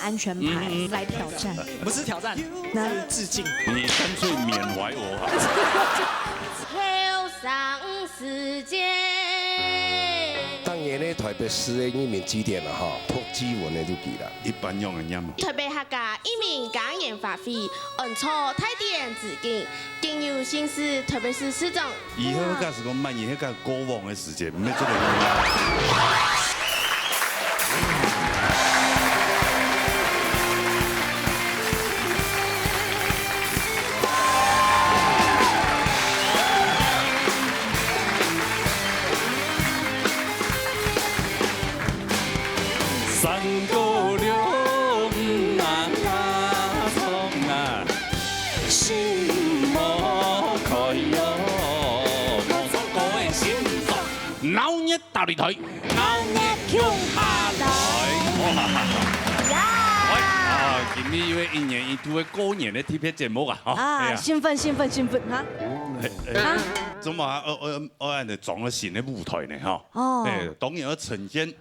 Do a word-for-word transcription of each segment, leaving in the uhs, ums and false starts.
安全牌來挑戰。不是挑戰，那是致敬。你干脆缅怀我好了。后生时节。當年个台北市个移民字典啊，吼，讀字文个就記啦。一般樣个念嘛。台北客家移民家園花卉，安坐大典致敬，更有新市台北市市長。以後假使講滿意，迄个過往个時間，毋係做个。三姑六姆啊，家中啊，心莫開喲。各位新年，鬧熱大擂台，鬧熱共下來。哇！呀！喂，啊，今日因為一年一度个過年个特別節目啊，吼，啊，哎呀。興奮，興奮，興奮，哈？哎，哎，啊？怎麼啊？哦，哦，哦，恁樣裝了新个舞台呢，哈？哦。哎，當然要呈現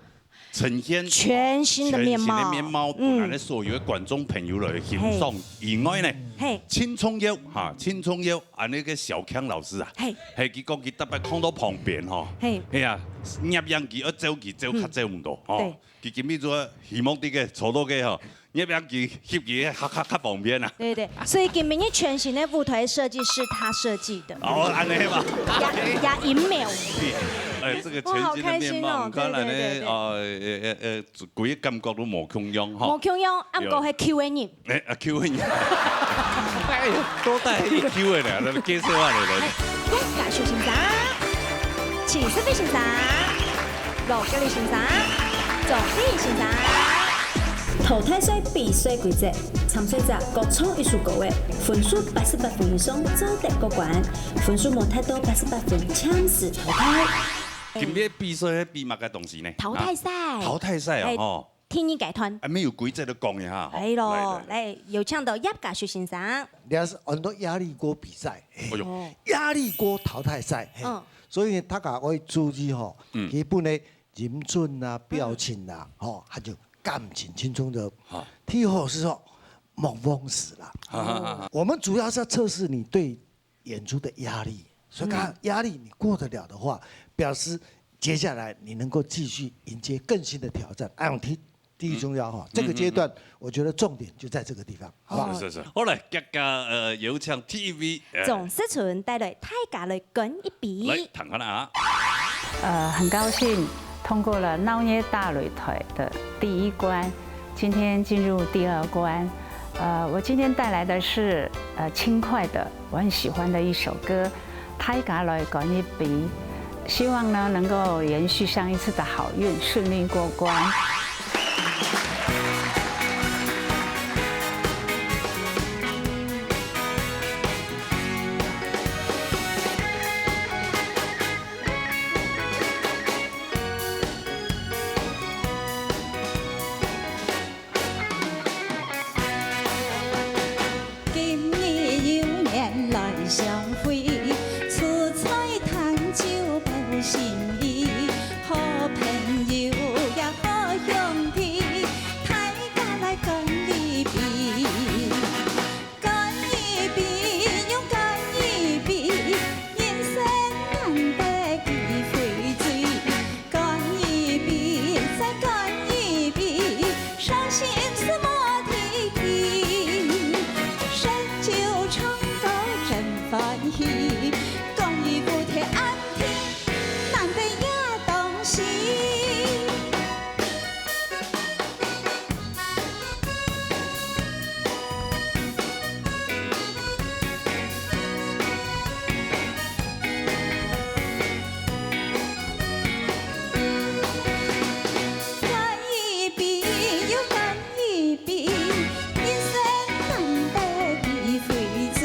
呈現全新的面貌。全新的面貌，嗯。分咱个所有个觀眾朋友來欣賞以外呢，嘿。盡重要哈，盡重要，恁呢个小強老師啊，嘿。嘿，佢講佢特別囥到旁邊吼，嘿。哎呀，攝影機要照佢照較照毋到吼，嗯。對。佢今日做希望這个坐到个吼， 你不要給，給，給，較，較，較方便啊。對，對，所以今晡日全新的舞台設計是他設計的。哦，恁呢嘛。亞，亞音美。哎，這個全新的面貌，哇，好開心哦。你看咱呢，對，對，對，對。呃，呃，呃，呃，整個感覺都無共樣吼。無共樣，啊，毋過係Q个人。哎，啊，Q个人。哎喲，都帶一個Q个呢，來介紹下來，來。嘿，吳家樹先生，徐世輝先生。 羅格里先生、總理先生。淘汰賽比賽規則：參賽者各唱一首歌仔，分數八十八分以上做得過關，分數無達到八十八分，暫時淘汰。今日比賽係比麼个東西呢？淘汰賽。啊，淘汰賽哦，哎，吼。第二階段。啊，無有規則都講一下，吼。哎咯，來，來，來。來，有請到葉家樹先生。這係安到壓力鍋比賽，哎喲。哦。壓力鍋淘汰賽，嘿。嗯。所以大家愛注意吼，嗯。基本个 音準啊、表情啊，嗯。吼，還有感情當中个，好。第一吼係說，莫忘詞啦。好，好，好，好。我們主要是要測試你對演出的壓力，所以看壓力你過得了的話，嗯。表示接下來你能夠繼續迎接更新的挑戰。哎，我提，第一重要哈，嗯。這個階段，嗯，嗯，嗯。我覺得重點就在這個地方。 好不好？是，是，是。好，來，這個，呃，有請第一位，呃，鍾思純帶來大家來乾一杯。來，聽看啊。呃，很高興通過了鬧熱大擂台的第一關，今天進入第二關。呃，我今天帶來的是，呃，輕快的，我很喜歡的一首歌，大家來乾一杯。希望呢，能夠延續上一次的好運，順利過關。 今日有緣來相會，自在談酒報心意，好朋友也好兄弟，大家來乾一杯。 乾一杯，又乾一杯，人生難得幾回醉。乾一杯，再乾一杯，傷心事莫提起。食酒唱歌真歡喜，乾一杯，天安天，難得這東西。 乾一杯，又乾一杯，人生難得幾回醉。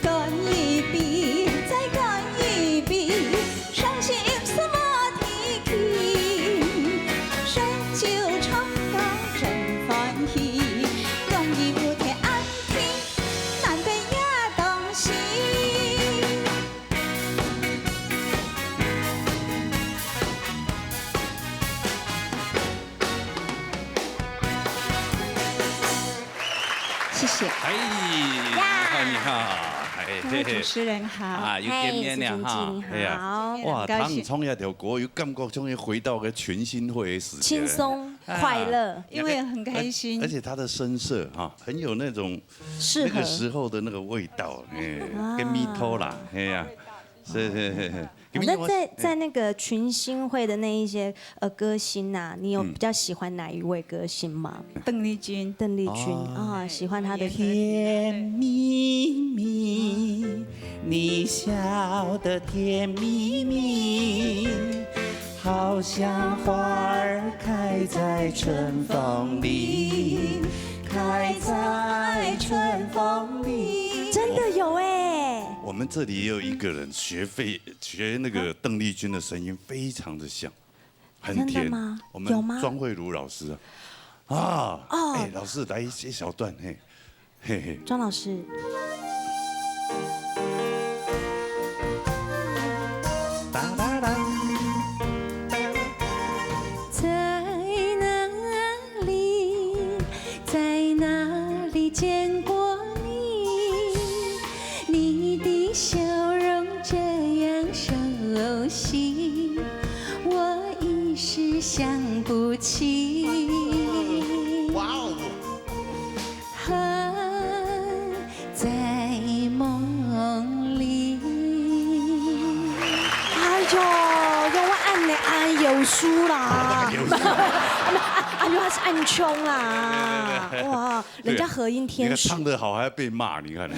乾一杯，再乾一杯， 傷心事莫提起，食酒唱歌真歡喜。乾一杯，天安天，難得這東西。谢谢。哎，你好，你好，哎，两位主持人好。啊，又见面了哈。哎呀，哇，听你唱这条歌，又感觉像回到个群星会的时间。轻松快乐。因为很开心。而且他的声色哈，很有那种适合那个时候的那个味道，哎，跟蜜桃啦，哎呀，是是是是。 好，那在，在那个群星会的那一些，呃，歌星啊，你有比较喜欢哪一位歌星吗？嗯。邓丽君。邓丽君，哦。啊，喜欢她的。甜蜜蜜，你笑得甜蜜蜜，好像花儿开在春风里，开在春风里。真的有欸。我们这里也有一个人学费 学那个邓丽君的声音非常的像，很甜。真的吗？我们有吗？庄慧如老师啊，啊，哦。哎，老师来一，一小段，嘿，嘿嘿。庄老师。哒哒哒。在哪里，在哪里见过你？ 你的笑容这样熟悉，我一时想不起。哇哦！还在梦里。哎哟，用我按呢按有数啦。有数。哎呦，他是按穷啦。对对对。哇，人家和音天使。你看唱得好还要被骂，你看。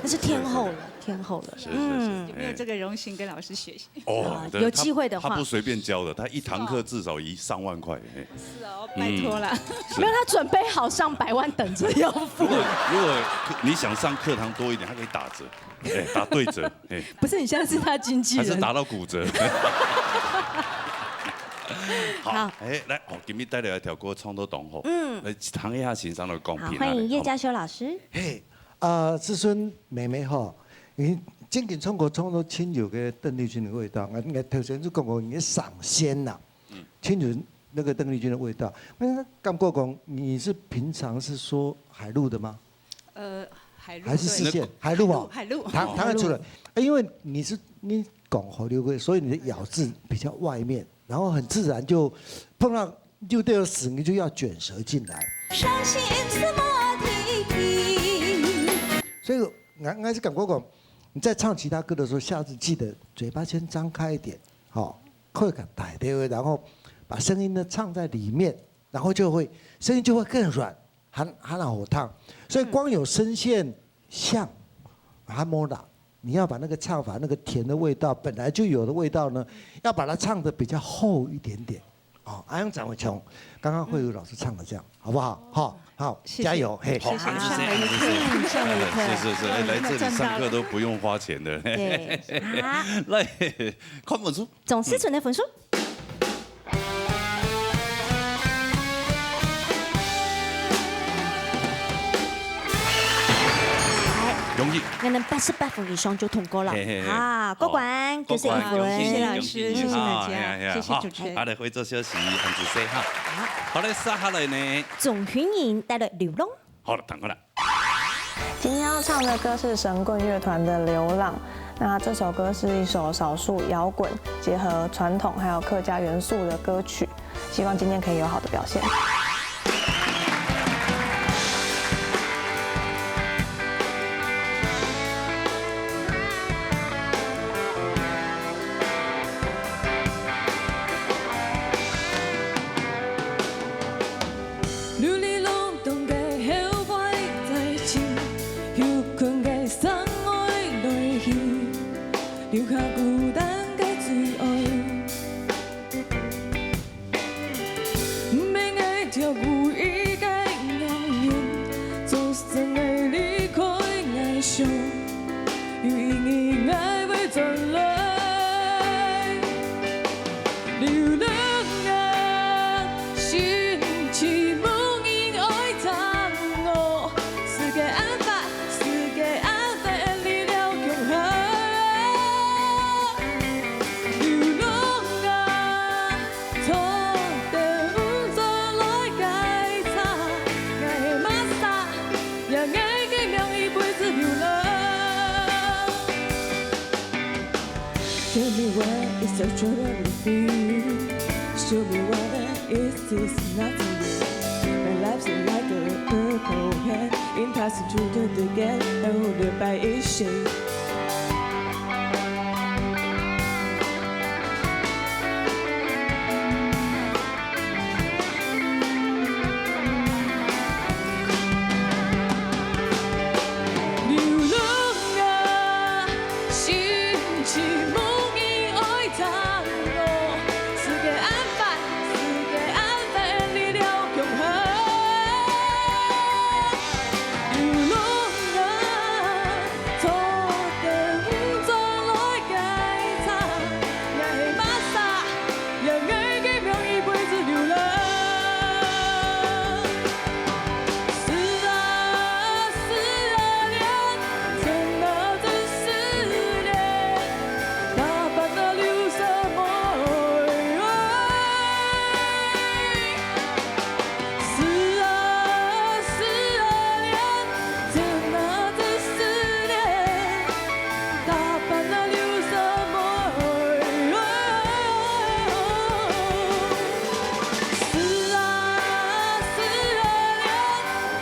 那是天后了。 天后了。是是是，嗯。有没有这个荣幸跟老师学习？哦，啊，对，有机会的话。他，他不随便教的，他一堂课至少一上万块，嘿。是哦，拜托啦。嗯，是。没有，他准备好上百万等着要付。如果，如果你想上课堂多一点，他可以打折，哎，打对折，哎。不是，你现在是他经纪人。还是打到骨折。好，好。哎，来，哦，今日帶來一條歌，唱到當好。嗯。來聽一下欣賞的光片。好，歡迎葉嘉修老師。嘿， 呃，志順妹妹吼，你正經唱歌唱到盡有个鄧麗君的味道，𠊎，𠊎頭先就講過，你上仙啦，嗯。盡有那個鄧麗君的味道。那感覺講你是平常是說海陸的嗎？呃，海陸，還是四縣？對。海陸哦？海陸，海陸。聽，聽得出來。海陸。因為你是，你講海陸話，所以你的咬字比較外面，然後很自然就碰到 就對了，死你就要捲舌進來。傷心什麼體體？所以，𠊎，𠊎是感覺講，你在唱其他歌的時候，下次記得嘴巴先張開一點，吼，口感大一點，然後把聲音呢唱在裡面，然後就會，聲音就會更軟，還，還好唱。所以光有聲線像，還無啦，你要把那個唱法，那個甜的味道，本來就有的味道呢，要把它唱得比較厚一點點。 哦，恁樣才會像剛剛慧如老師唱的這樣，好不好？好，好，謝謝。加油，嘿。謝謝，好，上了一課，上了一課。是是是，哎，來這裡上課都不用花錢的。對，啊。來，看分數。總思純的分數。來，恭喜。𠊎等八十八分以上就通過了。嘿嘿嘿。啊，過關，好，九十一分。過關，恭喜，恭喜，恭喜，謝謝老師，謝謝大家，啊，哎呀，哎呀，謝謝主持人。好，啊，來，回做休息，恁仔細哈。好。好嘞，接下來呢？鍾雲穎帶來《流浪》。好了，趕快來。今天要唱的歌是神棍樂團的《流浪》。那這首歌是一首少數搖滾，結合傳統還有客家元素的歌曲，希望今天可以有好的表現。A joy of the feeling, show me what it is, it's not to me. My life's like a purple hair, it passes through the gap and holding by its shade. 流浪啊，心情无你爱怎样？世界安排，世界安排，你了共好。流浪啊，做得毋做来解答，也系马萨。 也爱个命一辈子流浪。思啊，思啊，念，怎啊这思念，打扮了流沙漠。 思啊，思啊，念，怎啊这思念，打扮了流沙漠。思啊，思啊，念，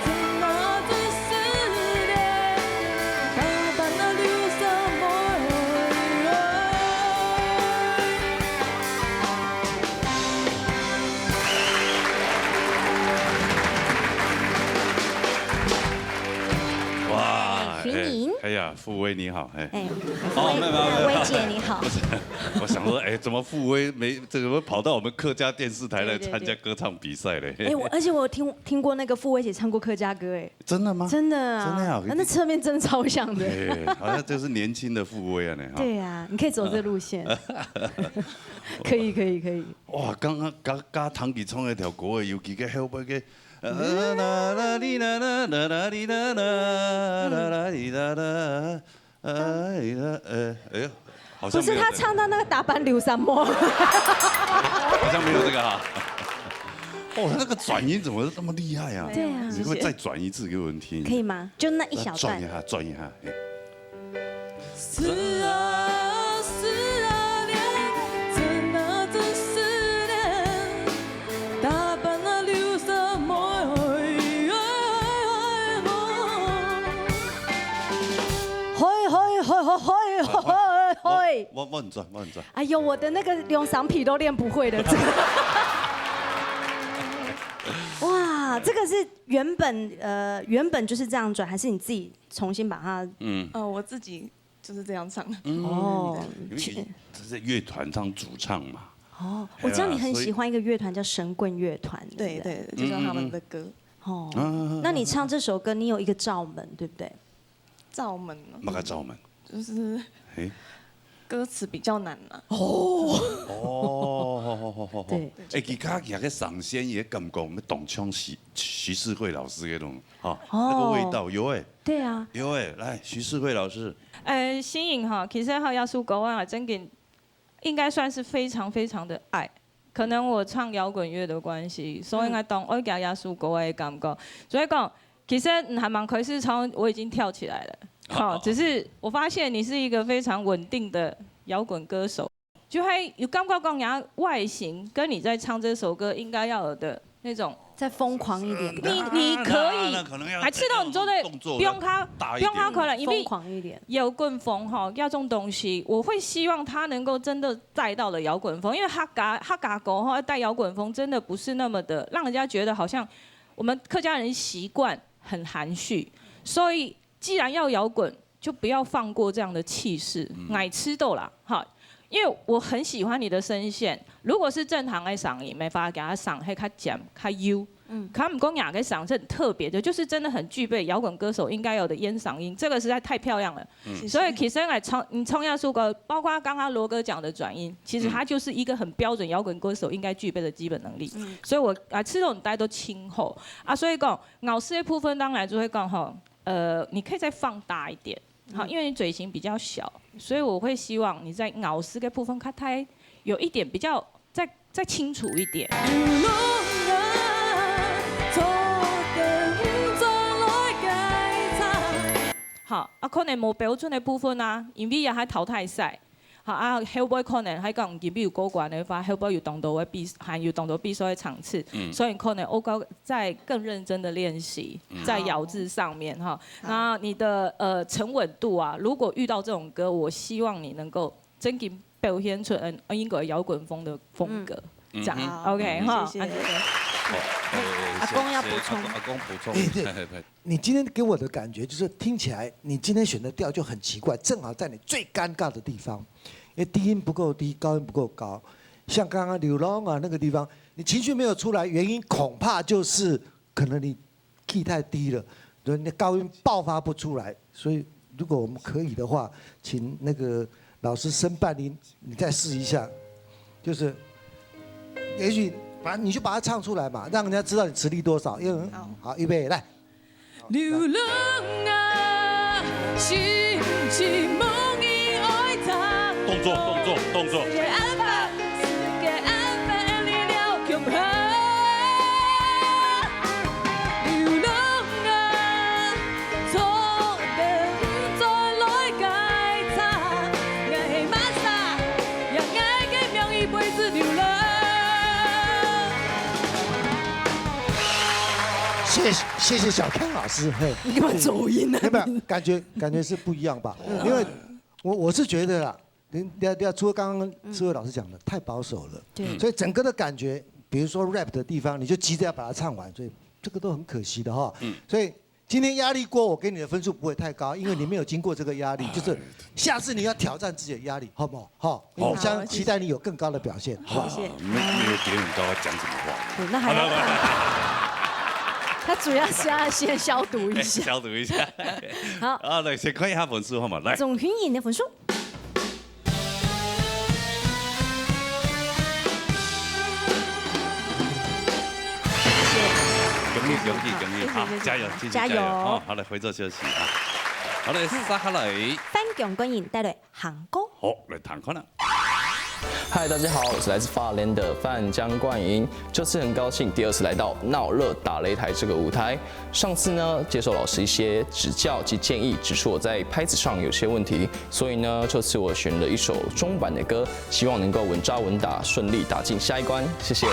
怎啊这思念，打扮了流沙漠。 哇，哎，徐宁。哎，哎呀，傅威你好，哎。哎，哦，没有，没有，没有。哎，威姐你好。不是，我想说，哎，怎么傅威没，这个跑到我们客家电视台来参加歌唱比赛嘞？对，对，对。哎，我，而且我有听，听过那个傅威姐唱过客家歌，哎。真的吗？真的啊。真的啊？那，那侧面真的超像的。哎，好像就是年轻的傅威啊，呢，哈。对啊，你可以走这路线。可以，可以，可以。哇，刚刚，刚，刚唐吉唱那条歌，尤其个后背个 哎呀，哎呦，好像没有这个。不是，他唱到那个打扮流沙漠。好像没有这个哈。哦，他那个转音怎么那么厉害啊？对啊。你可不可以再转一次给我们听？可以吗？就那一小段。再转一下，转一下。哎。 思啊，思啊，念，怎啊这思念，打扮了流沙漠。嘿，嘿，嘿。我，我，我，我很专，我很专。哎呦，我的那个两嗓皮都练不会了，这个。哇，这个是原本，呃，原本就是这样转，还是你自己重新把它？嗯。哦，我自己就是这样唱。嗯，哦，因为这是乐团唱主唱嘛。哦，我知道你很喜欢一个乐团叫神棍乐团，对不对？对，对，就是他们的歌。哦，嗯，嗯，嗯。那你唱这首歌，你有一个罩门，对不对？罩门哦。么个罩门？就是哎。歌词比较难啊。哦。哦，好，好，好，好，好。对。哎，其他其他个上线也感觉，我们当像徐，徐世慧老师那种，哈，哦。那个味道有哎。对啊。有哎，来，徐世慧老师。呃，新颖哈，其实还有一首歌啊，真个应该算是非常非常的爱。可能我唱摇滚乐的关系，所以我当爱这首歌的感觉。所以讲，其实你还蛮开始唱，我已经跳起来了。好，只是我发现你是一个非常稳定的摇滚歌手，就还有感觉讲，你的外形跟你在唱这首歌应该要有的那种再疯狂一点。你，你可以，那可能要，还知道你做的，动作要不用他，大一点。不用他可能，因为疯狂一点。摇滚风哈，要这种东西，我会希望他能够真的带到了摇滚风，因为客家，客家歌哈，带摇滚风真的不是那么的，让人家觉得好像我们客家人习惯很含蓄，所以既然要摇滚，就不要放过这样的气势，嗯。我知道啦，哈，因为我很喜欢你的声线。如果是正常的嗓音，没法给他嗓，会较尖、较幼。嗯。可毋过你个嗓是很特别的，就是真的很具备摇滚歌手应该有的烟嗓音，这个实在太漂亮了。嗯。谢谢。所以其实来唱，你唱一首歌，包括刚刚罗哥讲的转音，其实它就是一个很标准摇滚歌手应该具备的基本能力。嗯。所以我啊，这种大家都听后啊，所以讲老师的部分当然就会讲吼， 呃，你可以再放大一点，好，嗯。因为你嘴型比较小，所以我会希望你在咬字的部分，它才有一点比较再，再清楚一点。流浪啊，做得毋做来解答。好，啊，可能无标准的部分啊，因为也还淘汰赛，好啊，後背可能還講，你比如過關的話，後背有當多个比，還有當多比賽的場次，所以可能我高再更認真的練習，在咬字上面哈。那你的呃沉穩度啊，如果遇到這種歌，我希望你能夠真正表現出嗯英國搖滾風的風格，這樣 OK 哈。謝謝。好，阿公要補充，阿公補充。你今天給我的感覺就是聽起來，你今天選的調就很奇怪，正好在你最尷尬的地方，因為低音不夠低，高音不夠高。像剛剛流浪啊那個地方，你情緒沒有出來，原因恐怕就是可能你 key 太低了，所以你的高音爆發不出來。所以如果我們可以的話，請那個老師申辦你，你再試一下，就是也許把你就把它唱出來嘛，讓人家知道你實力多少。因為好，預備來。流浪啊，心情無你愛唱。動作，動作，動作。世界安排，世界安排，你了共下。流浪啊，錯的毋再來解釋，𠊎係麼儕，用𠊎个名義陪你流浪。 謝謝謝謝小康老師，嘿，你幹嘛走音呢？有沒有感覺感覺是不一樣吧？因為我我是覺得啦，人家人家除了剛剛志偉老師講的太保守了，對所以整個的感覺，比如說 rap 的地方，你就急著要把它唱完，所以這個都很可惜的哈。所以今天壓力鍋，我給你的分數不會太高，因為你沒有經過這個壓力，就是下次你要挑戰自己的壓力，好不好？好，我相信期待你有更高的表現，好不好？謝謝。沒沒有別人高，講什麼話？對，那還要看。他主要是要先消毒一下。消毒一下。好啊，來先看一下分數好嗎？來，總評員的分數。恭喜恭喜恭喜！好，加油，繼續加油！加油哦，好，來回座休息哈。好嘞，接下來，頒獎感言帶來行歌。好，來聽看啦。嗨，大家好，我是來自法聯的范江冠英。这次很高兴第二次来到闹热打擂台这个舞台。上次呢，接受老师一些指教及建议，指出我在拍子上有些问题，所以呢，这次我选了一首中版的歌，希望能够稳扎稳打，顺利打进下一关。谢谢。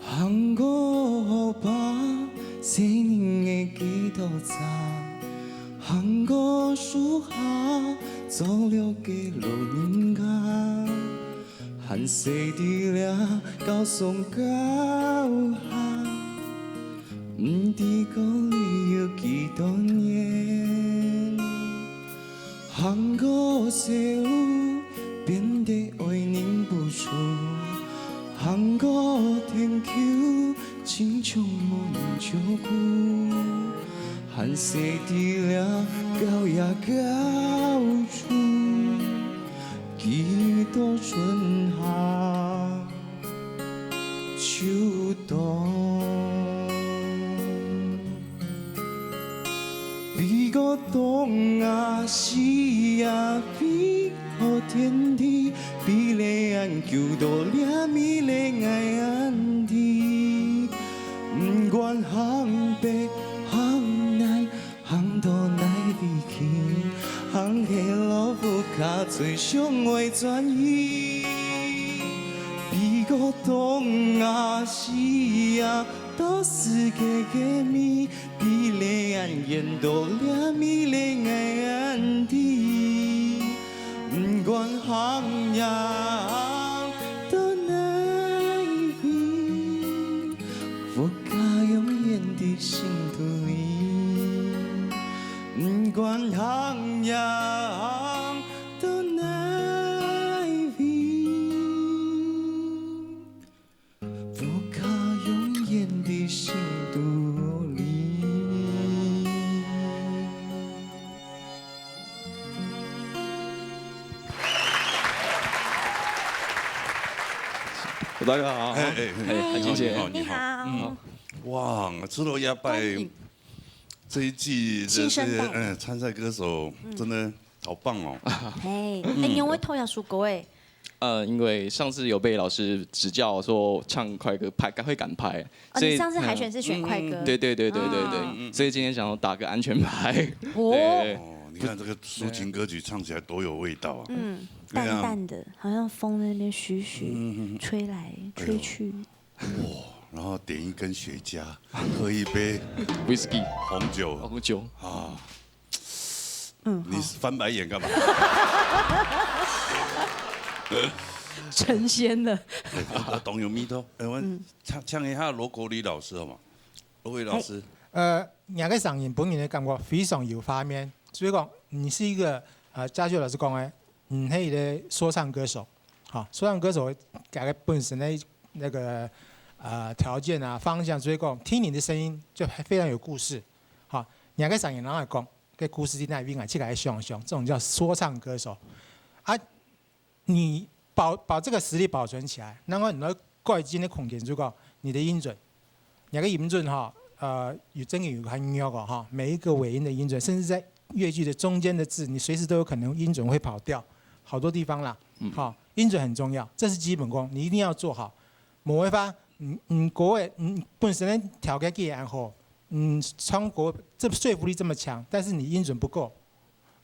行過河壩，細人个幾多隻，行過樹下，做了个老人家。還細在這高山腳下，毋知故裡有幾多年。 行過細路，變得愛忍不住；行過田坵，親像無人照顧。還細在這高野高處，幾多春夏 秋冬。飛過東啊西啊，飛過天地，飛來恁久到這美麗个恁地。毋管行北行南， 行到哪位去，行過老屋下，最想愛轉去。飛過東啊西啊，到世界个尾，飛來恁遠到這美麗个恁地。 毋管行呀行到哪位，佛家永遠在心肚裡。毋管行呀行到哪位， 佛家永遠在心肚裡。大家好。哎哎哎，哎金姐你好，你好。你好。嗯，哇，赤佬亚拜这一季的这些新生代嗯参赛歌手真的好棒哦。嘿，哎，你有會透下首歌哎？呃，因为上次有被老师指教说唱快歌拍，赶会赶拍，哦，所以你上次海选是选快歌。嗯，对对对对对对，嗯，嗯，嗯。所以今天想要打个安全牌。哦。对。哦，你看这个抒情歌曲唱起来多有味道啊。嗯，对啊。淡淡的，好像风在那边徐徐嗯，嗯，嗯。吹来哎呦。吹去。哇，然后点一根雪茄，喝一杯Whisky。红酒。红酒。啊。嗯，你翻白眼干嘛？好。成仙了。哎，当有味道。哎，我们嗯。唱，唱一下罗国立老师好吗？罗国立老师。哎，呃，若个声音本人个感觉非常有画面，所以讲你是一个，呃，嘉修老师讲个，你是一个说唱歌手，好，说唱歌手，大家本身的那个，呃，条件啊、方向，所以讲听你的声音就非常有故事，好，若个声音，然后讲，个故事在那边啊，去给他想想，这种叫说唱歌手。啊，你保，把这个实力保存起来，然后你要改进的空间，如果你的音准，你个音准哈，呃，有真的有很弱哦哈，每一个尾音的音准，甚至在乐句的中间的字，你随时都有可能音准会跑掉，好多地方啦。嗯。好，音准很重要，这是基本功，你一定要做好。无办法，嗯，嗯，各位，嗯，本身的条件既然好，嗯，唱歌这说服力这么强，但是你音准不够，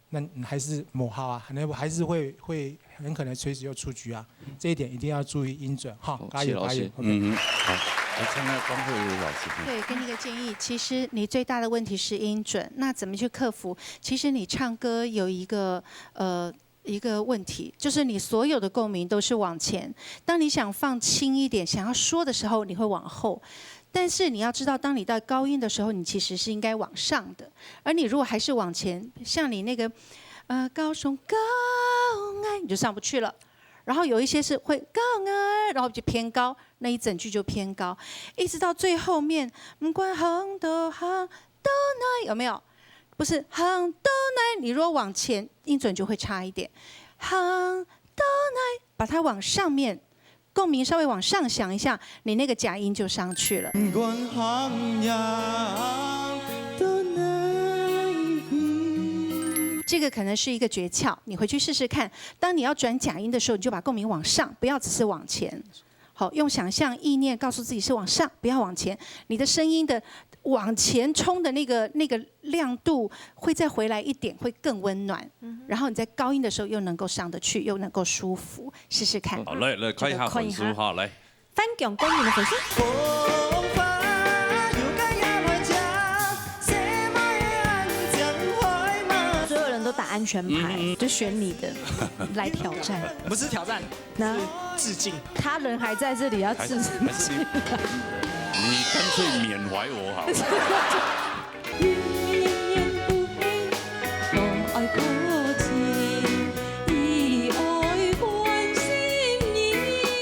那你还是无效啊，可能还是会，会很可能随时又出局啊。这一点一定要注意音准哈，好，加油，谢谢老师。加油，OK。嗯，好，来看看方慧茹老师。对，给你个建议，其实你最大的问题是音准，那怎么去克服？其实你唱歌有一个，呃，一个问题，就是你所有的共鸣都是往前。当你想放轻一点，想要说的时候，你会往后。但是你要知道，当你到高音的时候，你其实是应该往上的。而你如果还是往前，像你那个，呃，高雄高矮，你就上不去了。然后有一些是会高矮，然后就偏高，那一整句就偏高，一直到最后面，不管行到行到哪，有没有？不是行到哪，你如果往前，音准就会差一点。行到哪，把它往上面，共鸣稍微往上想一下，你那个假音就上去了。不管行呀，到哪位。这个可能是一个诀窍，你回去试试看。当你要转假音的时候，你就把共鸣往上，不要只是往前。好，用想象意念告诉自己是往上，不要往前。你的声音的往前冲的那个，那个亮度会再回来一点，会更温暖。嗯哼。然后你在高音的时候又能够上得去，又能够舒服，试试看。好，来，来，看一下分数哈，来。翻滚冠军的分数。所有人都打安全牌，嗯，嗯。就选你的来挑战。不是挑战，那是致敬。他人还在这里，要致敬。还是，还是你，你干脆缅怀我好了。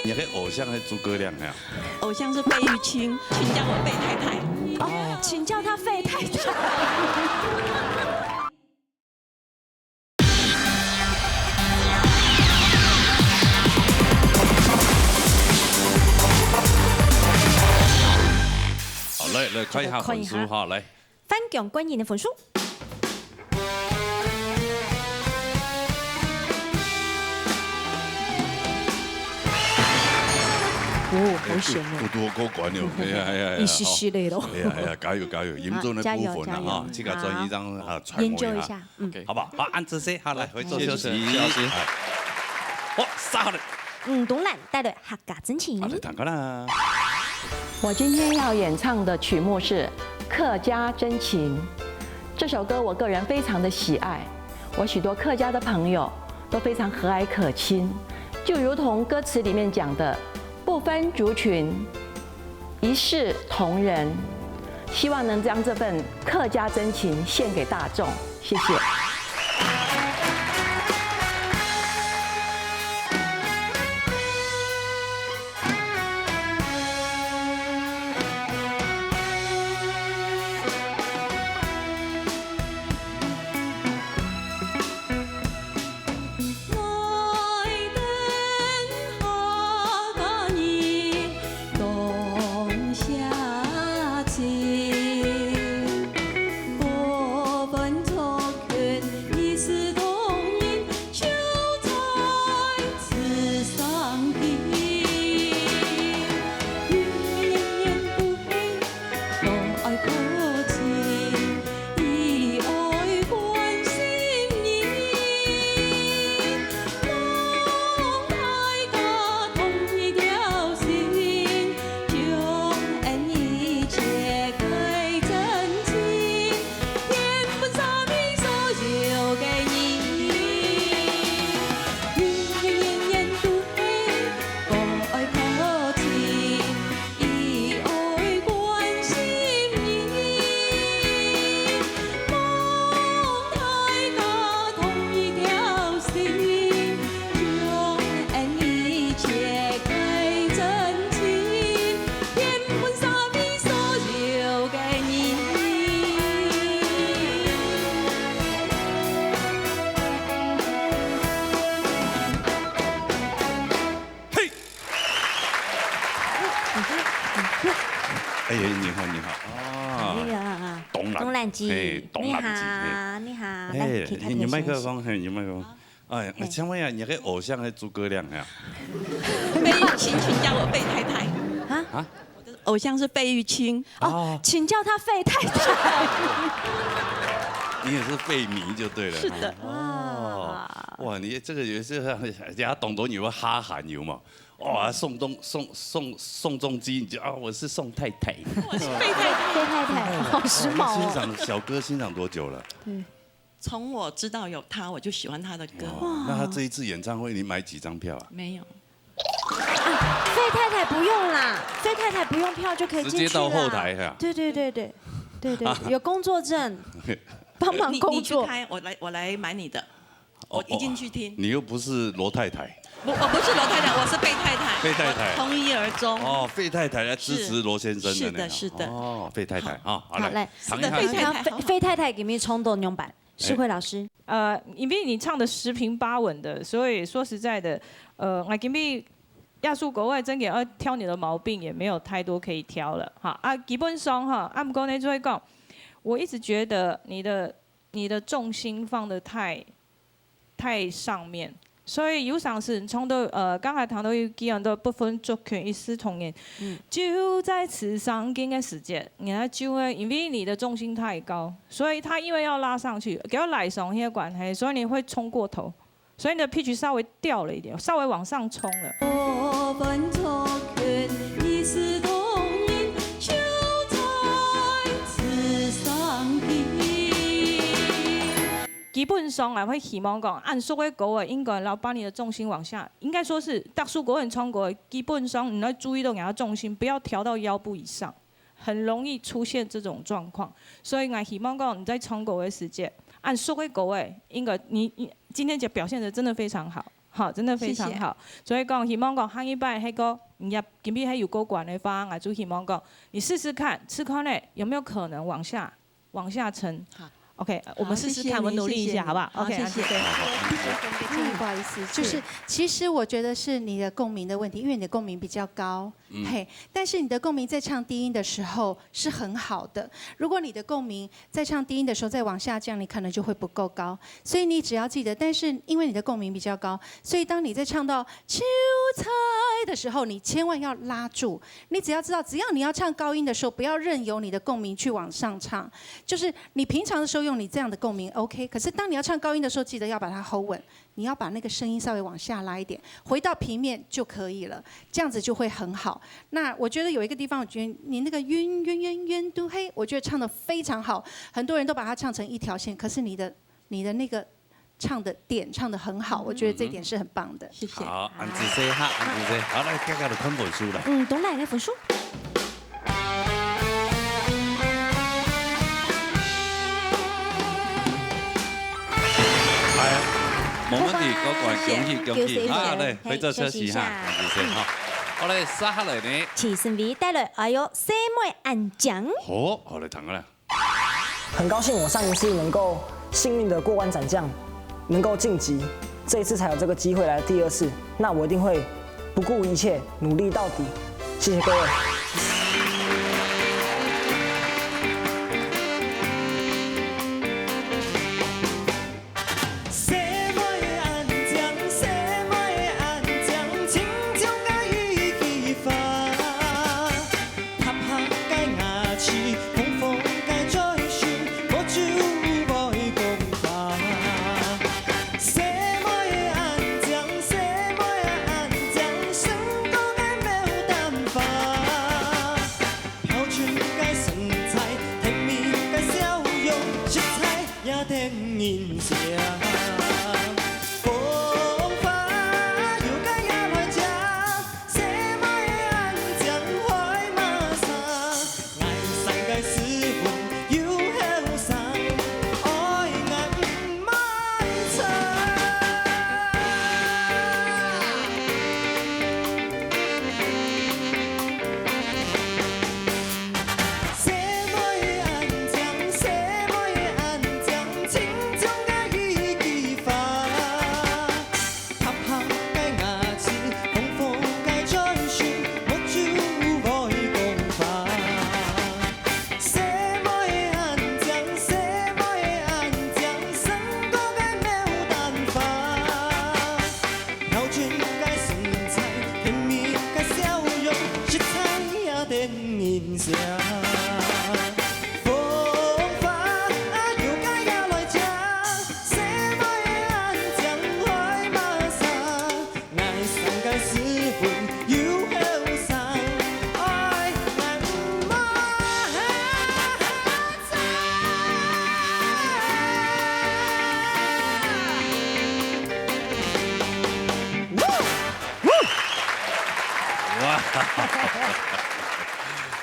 你个偶像是诸葛亮呀？偶像是费玉清，请叫我费太太。哦，请叫她费太太。好，来，来，看一下分数哈，来。翻滚冠军的分数。哦，好险哦。哎，都，都过关了，哎呀，哎呀，哎呀，一息息的咯。哎呀，哎呀，加油，加油，音准的部分啊，啊，加油，哈，加油。自家专业上，啊，啊，揣摩一下。研究一下，嗯。OK。好不好？好，按这些，好，来，回座休息。谢谢主持人，谢谢老师。哎。哦，杀好了。嗯，东南带来客家真情。好，来，打开啦。我今天要演唱的曲目是《客家真情》。这首歌我个人非常的喜爱，我许多客家的朋友都非常和蔼可亲，就如同歌词里面讲的，不分族群，一视同仁。希望能将这份客家真情献给大众，谢谢。哎，你好，你好。啊，哎呀，董兰，董兰姐，嘿，董兰姐，你好，嘿。你好，来，哎，可以开始你，你麦克风，嘿，你麦克风。哎，嘿。请问一下，你个偶像是诸葛亮呀？费玉清，请叫我费太太。啊？啊？我的偶像是费玉清。哦，哦。请叫她费太太。你也是费迷就对了。是的。哦，哇，你这个也是，人家懂得你会哈韩有吗？ 哇，宋仲，宋，宋，宋仲基，你就，啊，我是宋太太。我是费太太。费太太，好时髦哦。欣赏，小哥欣赏多久了？对。从我知道有他，我就喜欢他的歌。哇，那他这一次演唱会，你买几张票啊？没有。啊，费太太不用啦，费太太不用票就可以进去啦。直接到后台哈。对，对，对，对，对，对，有工作证，帮忙工作。你，你去开，我来，我来买你的。 哦，我一进去听。哦，你又不是罗太太。不，我不是罗太太，我是费太太。费太太。我从一而终。哦，费太太来支持罗先生的那个。是的，是的。哦，费太太，好。啊，好，来，来，唐一涵。是的，费太太，好。费，费太太今晡日唱到仰般？世輝老师。哎。呃，因为你唱得十平八稳的，所以说实在的，呃，我今晡日耶穌国外真的要挑你的毛病，也没有太多可以挑了，哈。啊，基本上哈，啊，毋过呢，就会讲，我一直觉得你的，你的重心放得太 太上面。所以有常時唱到，呃，剛才談到有幾樣的不分族群、一視同仁，嗯。就在此上緊个時節，人家就會因為你的重心太高，所以他因為要拉上去，給我拉上去的關係，所以你會衝過頭，所以你的 pitch 稍微掉了一點，稍微往上衝了。不分族群，一视同仁，就在此上紧。基本上啊，會希望講，恁熟个歌啊，應該要把你的重心往下，應該說是大叔國人唱歌，基本上你要注意到你的重心，不要調到腰部以上，很容易出現這種狀況。所以我希望講你在唱歌的時節，恁熟个歌啊，應該你，你今天就表現得真的非常好，好，真的非常好。謝謝。所以講，希望講下一擺那個你也今天還有過關的話，我就希望講你試試看，試看呢有沒有可能往下 往下沉。好。OK，呃，我们试试看，好，谢谢你，我们努力一下，谢谢。好不好？好，OK，谢谢。好，谢谢。不好意思，就是，是。其实我觉得是你的共鸣的问题，因为你的共鸣比较高，嗯。嘿，但是你的共鸣在唱低音的时候是很好的。如果你的共鸣在唱低音的时候再往下降，你可能就会不够高。所以你只要记得，但是因为你的共鸣比较高，所以当你在唱到秋菜的时候，你千万要拉住， 你只要知道，只要你要唱高音的时候，不要任由你的共鸣去往上唱，就是你平常的时候用你这样的共鸣，OK。可是当你要唱高音的时候，记得要把它hold稳，你要把那个声音稍微往下拉一点，回到平面就可以了，这样子就会很好。那我觉得有一个地方，我觉得你那个晕晕晕晕都黑，我觉得唱得非常好，很多人都把它唱成一条线，可是你的，你的那个唱的点唱得很好，我觉得这点是很棒的。谢谢。好，恁仔細哈，恁仔細。好，來，大家來看分數啦。嗯，董兰个分数。哎，無問題，過關，恭喜，恭喜。恭喜，恭喜。好，來，嘿，回座休息一下。休息一下。恁仔細哈。好，來，接下來呢？徐胜偉帶來，哎喲，細妹恁靚。好，好，來，聽下啦。 很高兴我上一次能够幸运的过关斩将，能够晋级，这一次才有这个机会来第二次，那我一定会不顾一切，努力到底。谢谢各位。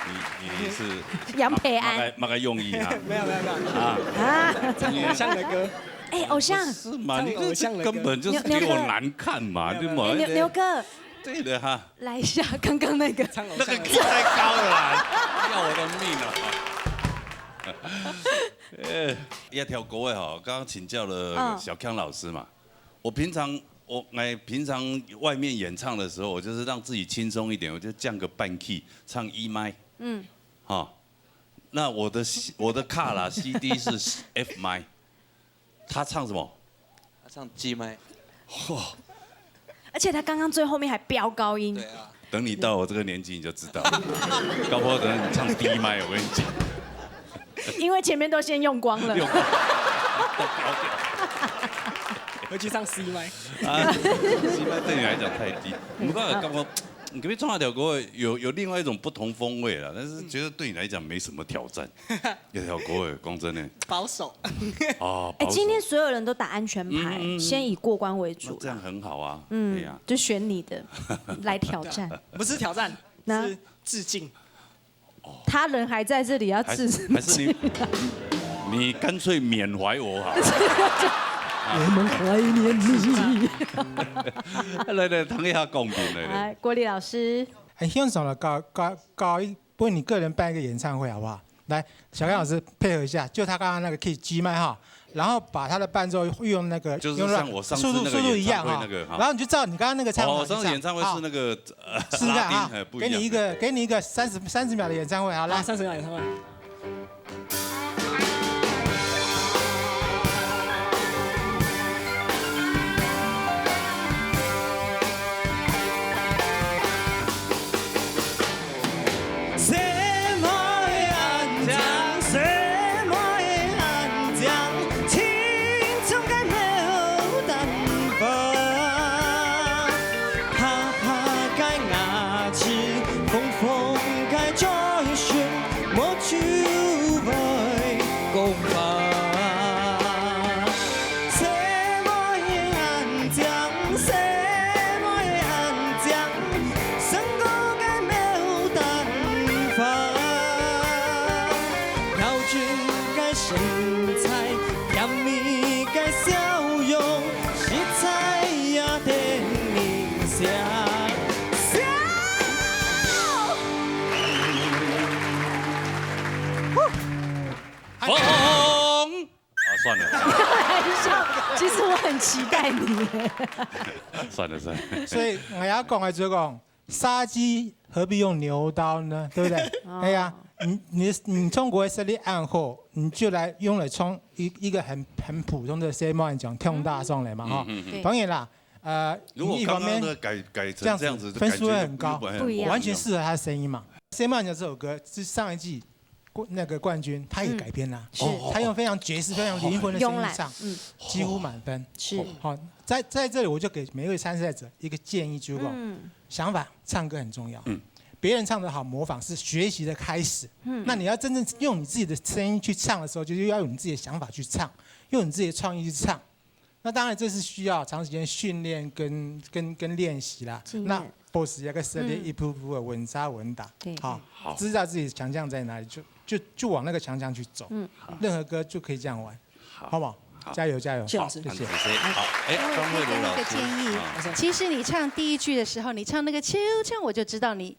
你你是杨培安。么个么个用意啊？没有没有没有，啊，啊，唱偶像的歌。哎，偶像。不是嘛，你这这根本就是给我难看嘛，对吗？牛牛哥，对的哈。来一下刚刚那个。那个 key 太高了啦，要我的命了。呃，要挑歌的哈，刚刚请教了小康老师嘛。我平常我哎，平常外面演唱的时候，我就是让自己轻松一点，我就降个半 key，唱 E 麦。嗯，哈，那我的我的卡啦 C D 是 F 麦，他唱什么？他唱 G 麦。嚯！而且他刚刚最后面还飙高音。对啊。等你到我这个年纪，你就知道了。搞不好等你唱 D 麦，我跟你讲。因为前面都先用光了。用光。回去唱 C 麦。啊，C 麦对你来讲太低。我刚才刚刚，你可以唱那条歌，有有另外一种不同风味了，但是觉得对你来讲没什么挑战。 有条歌哎，讲真的。保守。哦，哎，保守。今天所有人都打安全牌，嗯嗯嗯。先以过关为主啦。那这样很好啊。嗯，对呀。就选你的来挑战。不是挑战，那是致敬。他人还在这里，要致敬。还是你，你干脆缅怀我好了。我们怀念你。来来，弹一下共鸣来来。来，国立老师。哎，现场了，搞搞搞一 不然你个人办一个演唱会好不好？来，小刚老师配合一下，就他刚刚那个 key G 麦哈，然后把他的伴奏用那个，就是像我上次那个演唱会那个哈。用那个速度速度一样哈，然后你就照你刚刚那个唱法去唱。哦，上次演唱会是那个，呃，试试看哈，拉丁，哎，不一样。给你一个给你一个三十三十秒的演唱会，好来。啊，三十秒演唱会。 啊，算了。开玩笑，其实我很期待你。算了算了。所以我要讲的就是讲，杀鸡何必用牛刀呢？对不对？哦。哎呀，你你你中国的实力恁好，你就来用来冲一一个很很普通的 C M 讲，跳大上来嘛哈。嗯嗯嗯。对。当然啦，呃，如果刚刚的改改成这样子，这样子分数会很高，感觉又不一样。完全适合他的声音嘛。C M 讲这首歌是上一季 冠那个冠军，他也改编啦。嗯，是。哦，他用非常爵士、非常灵魂的声音唱，慵懒，嗯。几乎满分。是。好，在在这里我就给每一位参赛者一个建议，就是讲，嗯。想法，唱歌很重要。嗯。别人唱得好，模仿是学习的开始。嗯。那你要真正用你自己的声音去唱的时候，就是要用你自己的想法去唱，用你自己的创意去唱。 那当然这是需要长时间训练跟跟跟练习啦。经验。那 boss 也个实力，嗯。一步步的稳扎稳打，对。好，好。知道自己强项在哪里，就就就往那个强项去走。嗯。任何歌就可以这样玩，好。好不好？好。加油加油。谢老师。好，谢谢。好，哎，哎，张慧茹老师，我可以给你一个建议。啊。其实你唱第一句的时候，你唱那个秋秋，我就知道你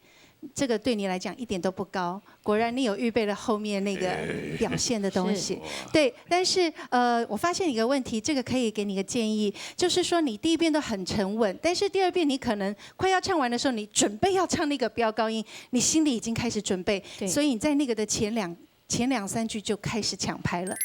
这个对你来讲一点都不高。果然你有预备了后面那个表现的东西。哎。是。对，但是，呃，我发现一个问题，这个可以给你一个建议，就是说你第一遍都很沉稳，但是第二遍你可能快要唱完的时候，你准备要唱那个飙高音，你心里已经开始准备，对。所以你在那个的前两，前两三句就开始抢拍了。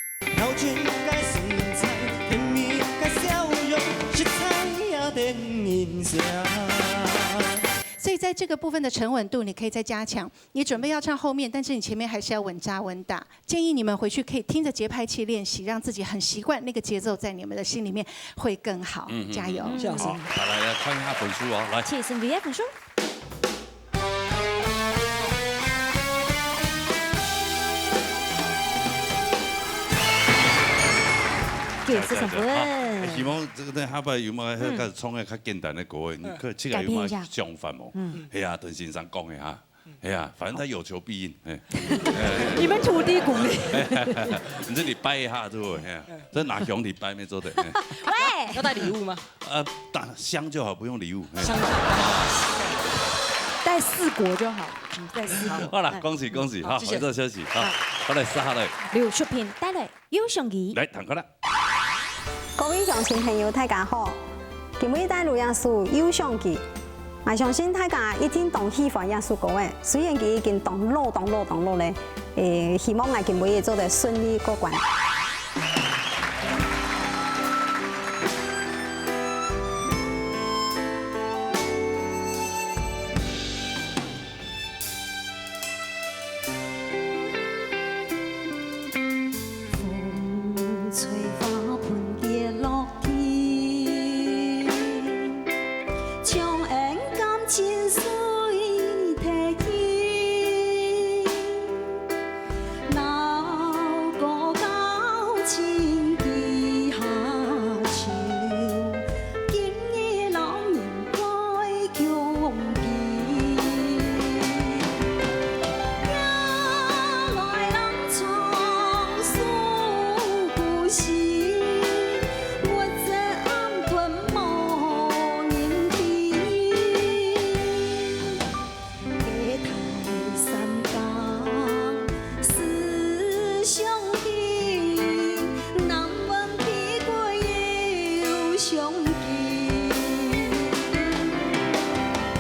所以在这个部分的沉稳度，你可以再加强。你准备要唱后面，但是你前面还是要稳扎稳打。建议你们回去可以听着节拍器练习，让自己很习惯那个节奏，在你们的心里面会更好。嗯，嗯，加油。嗯，嗯。谢老师。好，好，来，来看一下分数哦，来。谢谢V F分数。 九十三分。好，希望这个等下摆有没有开始唱个较简单的歌，你可以自家有没有想法无？嗯。系啊，鄧先生讲的哈。哎呀，反正他有求必应，哎。你们土地鼓励。你这里拜一下，对不对？哎呀，这拿兄弟拜没做的，哎。喂，要带礼物吗？呃，打香就好，不用礼物。哎。香就好。带四果就好，嗯，带四果。好了，哎。恭喜恭喜，好，谢谢。回到消息，好，好。好来，杀下来。刘淑萍带来《有相机》。来，弹开了。 各位乡亲朋友，大家好！今晡日帶來這首《有相機》，𠊎相信大家一定當喜歡這首歌仔，雖然佢已經當老、當老、當老了，誒，希望𠊎今晡日做得順利過關。 風吹花盆跌落地，將恩感情碎忒去。老歌教情記下愁，今日老人 歸鄉記。夜來人唱訴故事，月色暗頓無人知。 隔代三江思鄉近，南門避歸有鄉近。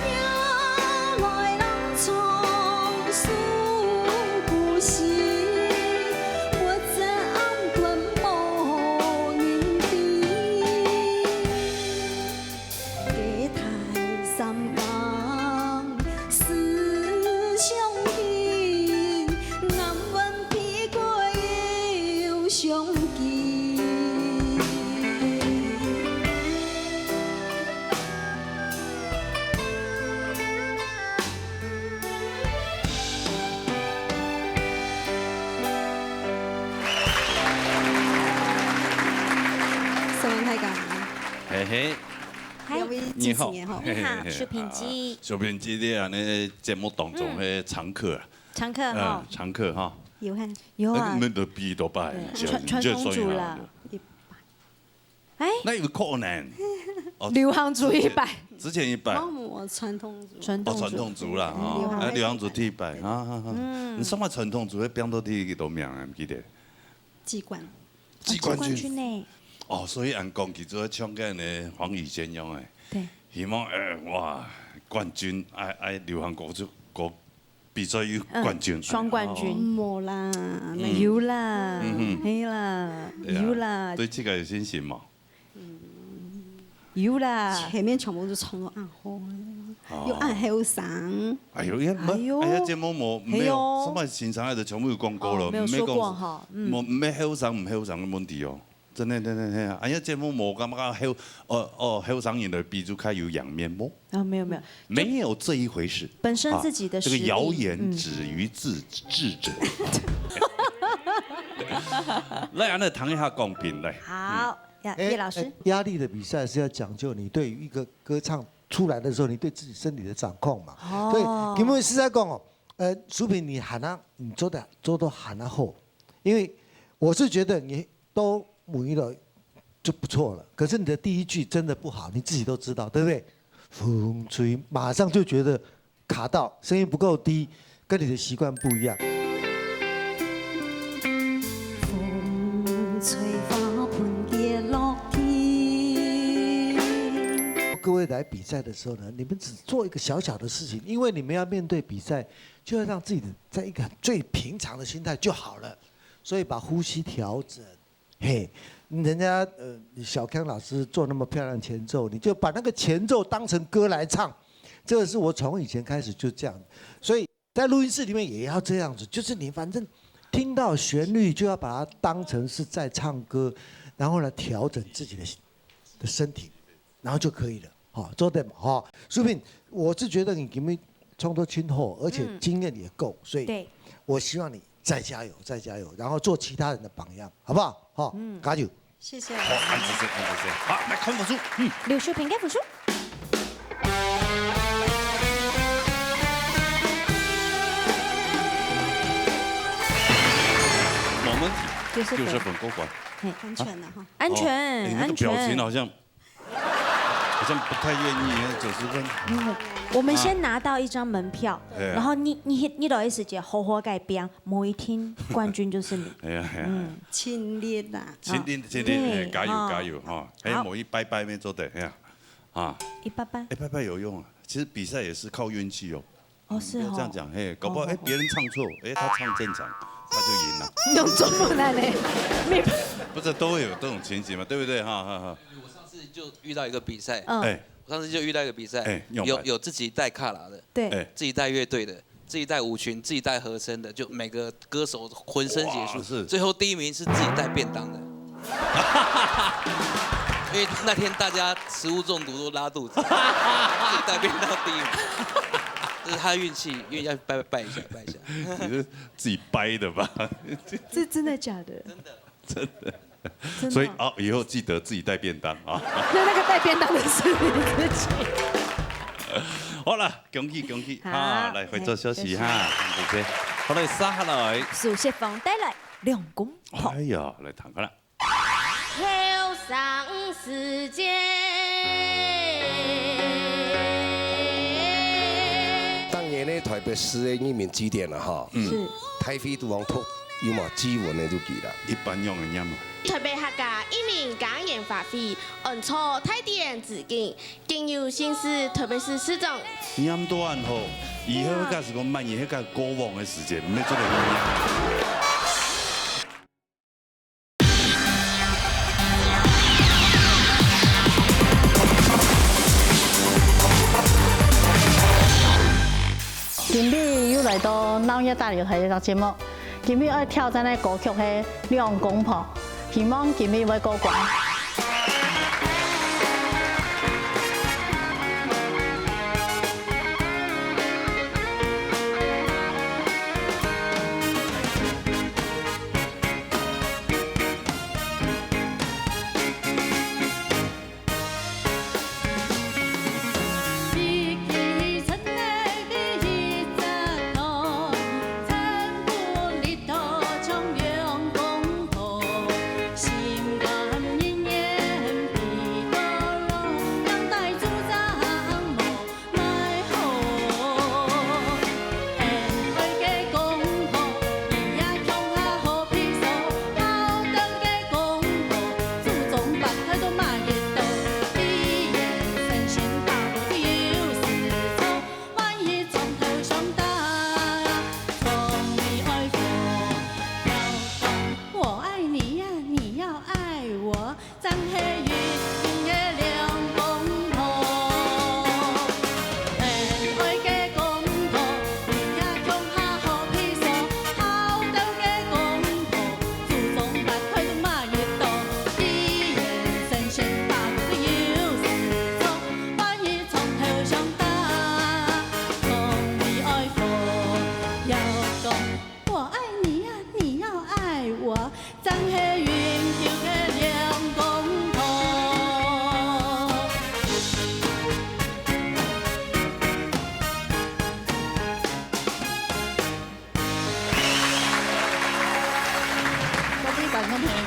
夜來人唱訴故事，月色暗頓無人知。 隔代三江思鄉近，南門避歸有鄉近。送分大家。嘿嘿。 嗨。兩位主持人吼。你好。你好，淑萍姐。啊，淑萍姐，你恁呢節目當中，嗯。嘿，常客啊。常客吼。嗯，常客哈。有哈。有啊。哎，你們都比多拜，對，你就，傳，你就說一下。傳統組啦。一百。哎。那有可能。哦，流行組一百。之前一百。哦，我傳統組。傳統組。哦，傳統組啦，哈。流行。哎，流行組第一百，哈，哈，哈。嗯。你上擺傳統組會變到第幾多名啊？你記得？季冠。 季冠軍。哦，季冠軍呢？哦，所以恁講，其實唱个呢，黃宇軒樣誒。對。希望，呃，哇，冠軍，愛，愛流行歌曲，歌比賽有冠軍。嗯，雙冠軍。哦。無啦，嗯。有啦，嗯哼。嘿啦，對啊，有啦。對這個有信心無？ 有啦。前面全部都唱到恁好，哦。又恁後生。哎喲，也，哎喲。哎呀，節目無，沒有，嘿喲。什麼先生愛的全部有講過了，哦，沒有說過哈，嗯。無，沒後生，無後生的問題哦。真的，真的，真的。哎呀，節目無感覺後，哦，哦，後生人來比就較有贏面無？啊，沒有，沒有。沒有這一回事。本身自己的實力，啊，這個謠言止於智，嗯。智者。來，恁呢，談一下公平，來。好。 呀，哎，葉老師。哎，壓力的比賽是要講究你對於一個歌唱出來的時候，你對自己身體的掌控嘛。哦。所以，因為實在講哦，呃，淑萍，你還啊，你做得，做到還啊好，因為我是覺得你都滿意了就不錯了。可是你的第一句真的不好，你自己都知道，對不對？風吹，馬上就覺得 卡到，聲音不夠低，跟你的習慣不一樣。風吹花盆跌落地。各位來比賽的時候呢，你們只做一個小小的事情，因為你們要面對比賽，就要讓自己的在一個最平常的心態就好了，所以把呼吸調整， 嘿，人家，呃，小康老師做那麼漂亮前奏，你就把那個前奏當成歌來唱，這個是我從以前開始就這樣。所以在錄音室裡面也要這樣子，就是你反正聽到旋律就要把它當成是在唱歌，然後呢，調整自己的，的身體，然後就可以了。好，做得嘛，哈。淑萍，我是覺得你今天創作深厚，而且經驗也夠，嗯。所以對。我希望你再加油，再加油，然後做其他人的榜樣，好不好？好，嗯。加油。謝謝老師。好，恁仔細，恁仔細。好，來看分數。嗯。劉淑萍个分數。我们九十分。九十分过关。安全了哈。安全，哦哎，那个表情好像，好像不太愿意，九十分。我们先拿到一张门票，哎呀然后你你你老师姐好好改变，某一天冠军就是你。哎呀哎呀，尽力啦。尽力尽力，哎，加油加油哈！哎，好某一拜拜没做的，哎呀，啊，一拜拜。哎，拜拜有用啊。其实比赛也是靠运气哦。哦，是哦。不要这样讲，嘿，搞不好哎别人唱错，哎他唱正常，他就赢了。用中文来呢？没办法。不是都会有这种情形嘛，对不对？哈哈哈。我上次就遇到一个比赛，嗯，哎我上次就遇到一个比赛，哎用白有有自己带卡拉的，对，哎自己带乐队的，自己带舞群，自己带和声的，就每个歌手浑身解数，哇是最后第一名是自己带便当的。因为那天大家食物中毒都拉肚子，自己带便当第一名，这是他运气，运气要拜拜一下，拜一下。你是自己掰的吧？这真的假的？真的。真的所以啊，以后记得自己带便当啊。那那个带便当的是你自己。好了，恭喜恭喜好啊！来，回做休息哈，休息谢谢。好来，接下来，苏雪芳带来两公婆。哎呀，来谈看啦。后生时节。當然呢，台北市的人民幾點了哈？是，台北都往托有嘛基文的就比了。一般用的念嘛，台北客家移民感恩花卉，安坐大典致敬，更有新市台北市市長念到恁好，以後假使讲慢一下，过往的时间，没做得念。今日又來到鬧熱大擂台這隻節目，今日愛挑戰个歌曲係兩公婆，希望今日會過關。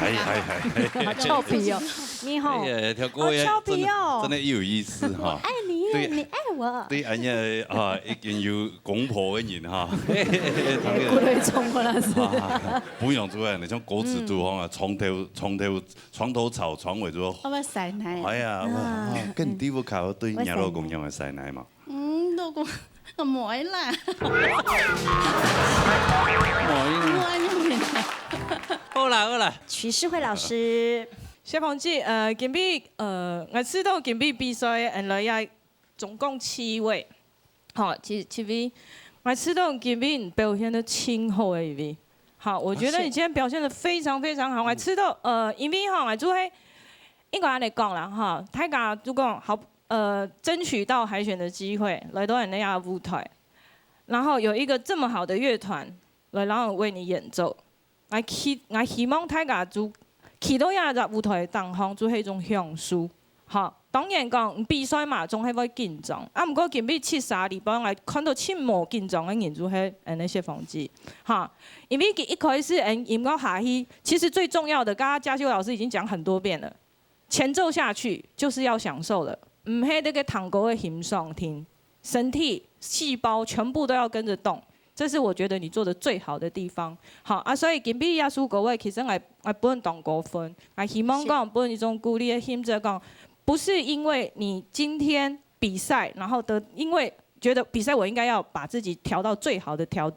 哎哎哎，好俏皮哦，你好。哎呀，跳过好俏皮哦真的真的有意思哈。爱你，对你爱我。对，哎呀啊，已经有公婆的人哈，哎，不能冲过来是。啊，不用出来，你像果子都好啊，床头床头床头吵，床尾就。我要晒奶。哎呀，啊哇，跟地府卡对你老公样的晒奶嘛。嗯，老公，我没啦。没用啦。好啦好啦，徐世慧老师，小凤姐，呃，今日呃，我知道今日比赛，嗯，来呀，总共七位，好，七七位，我知道今日表现得真好的一位，好，我觉得你今天表现得非常非常好，我知道，呃，因为哈，我就会应该来讲啦哈，大家就讲好，呃，争取到海选的机会，来到人家舞台，然后有一个这么好的乐团来让我为你演奏。 𠊎期𠊎希望大家就企到這隻舞台頂項，就係一種享受，哈。當然講，比賽嘛，總係會緊張。啊，毋過今晡日七十二分，𠊎看到盡無緊張个人就係𠊎个謝芳姊。哈，因為佢一開始𠊎音樂下去，其實最重要的，剛剛嘉修老師已經講很多遍了，前奏下去就是要享受了，毋係這個糖果的欣賞聽，身體細胞全部都要跟著動。 這是我覺得你做得最好的地方。好啊，所以今晡日這首歌个，其實𠊎，𠊎本當高分，𠊎希望講本一種鼓勵个心，就講，不是因為你今天比賽，然後得，因為覺得比賽我應該要把自己調到最好的調，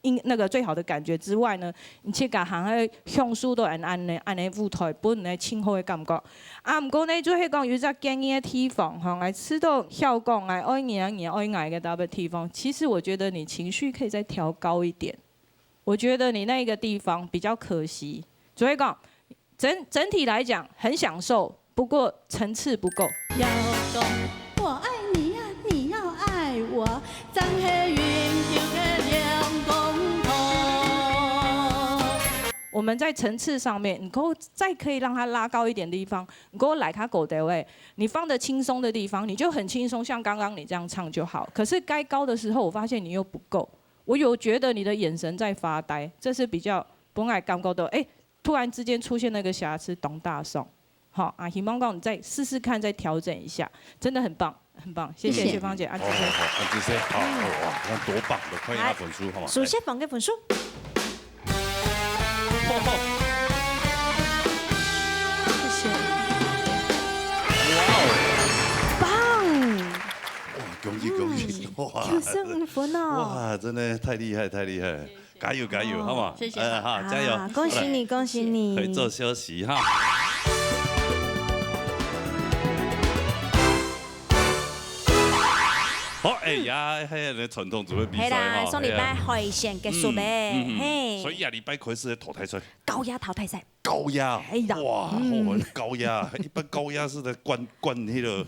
應，那個最好的感覺之外呢，你去感覺享受到恁，恁呢，恁呢舞台本來盡好个感覺。 啊，毋過呢，就係講有一隻建議个地方，吼，𠊎知道曉講𠊎愛你啊，你愛𠊎个特別地方。其實我覺得你情緒可以再調高一點，我覺得你那個地方比較可惜。所以講，整，整體來講很享受，不過層次不夠。要懂我愛你呀，你要愛我，正係永久个兩公婆。我們在層次上面，你可再可以讓它拉高一點的地方， 你給我來較高的位，你放得輕鬆的地方，你就很輕鬆，像剛剛你這樣唱就好。可是該高的時候，我發現你又不夠，我有覺得你的眼神在發呆，這是比較本來感覺到，哎，突然之間出現那個瑕疵，當打爽。好啊，希望講你再試試看，再調整一下，真的很棒，很棒，謝謝謝謝。雪芳姐，啊，謝謝。好好好，啊，這些，好，好，哇，那多棒的，看一下分數，好嗎？來，數雪芳个分數。 謝謝。哇哦！棒！哇，恭喜恭喜！嗯，哇，九十五分哦。哇，真的太厲害，太厲害！加油加油，好嗎？謝謝。哎，好，加油！啊，恭喜你，恭喜你！回座休息哈。好，哎呀，還有那傳統組的比賽哈，係啦，上禮拜海選結束咧，嗯，嗯，嗯。嘿。所以下禮拜開始淘汰賽。 高壓淘汰賽。高壓？哎呀，哇，嗯。哦，高壓，一般高壓是在灌，灌那個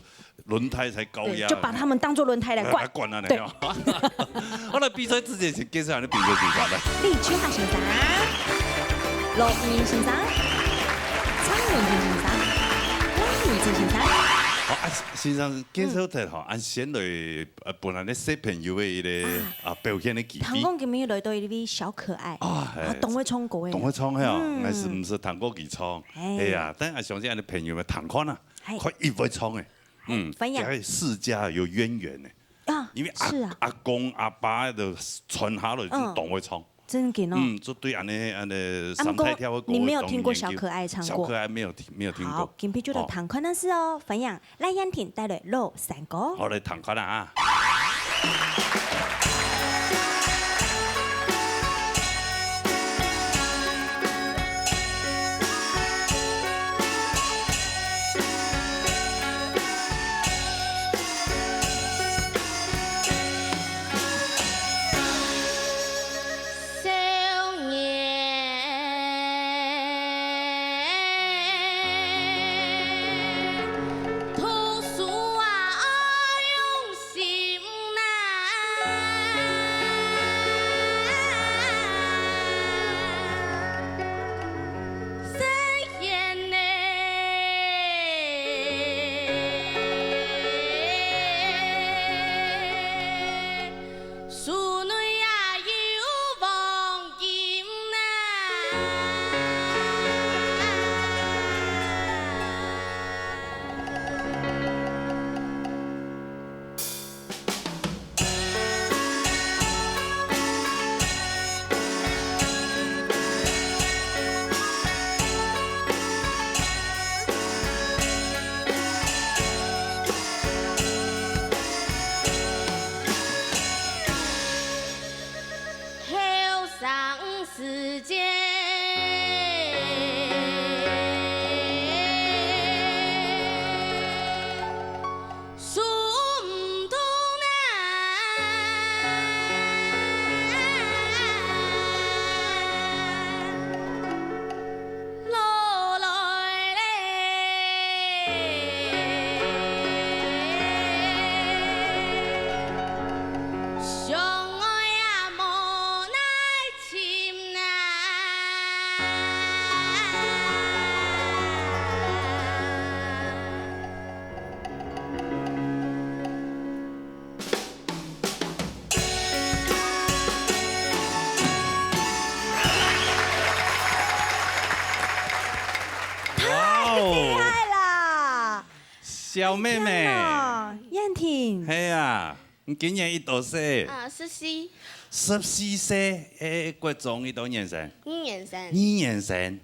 輪胎才高壓。對，就把他們當作輪胎來灌。來灌啊，對。那樣。好了，比賽之前先介紹下你比賽先生來。李秋霞先生，羅明先生，張永平先生，汪明志先生。好，啊，先生，介紹一下哈，嗯。啊，先來，呃，本來的小朋友的一個，啊。啊，表現的機會。聽講今日來到一位小可愛，啊，啊，嘿。當會唱歌的。當會唱的哦，嗯。𠊎係毋係聽過佢唱？ 哎。哎呀，但係相信𠊎个朋友們聽看啊，嘿。看佢會唱誒。嗯，分享。這個世家有淵源呢。啊，因為阿，是啊。阿公阿爸都傳下來就當會唱。嗯。真的哦。嗯，就對恁呢，恁呢啊，三大調的歌，毋過你沒有聽過小可愛唱過？小可愛沒有聽，沒有聽過。好，今天就來聽看啊，是哦，分享。 賴燕婷帶來《老山歌》。好，來聽看啊。表妹妹。哦，燕婷。係啊，你今年幾多歲？啊，十四。十四歲，欸，國中幾多年生？二年生。二年生。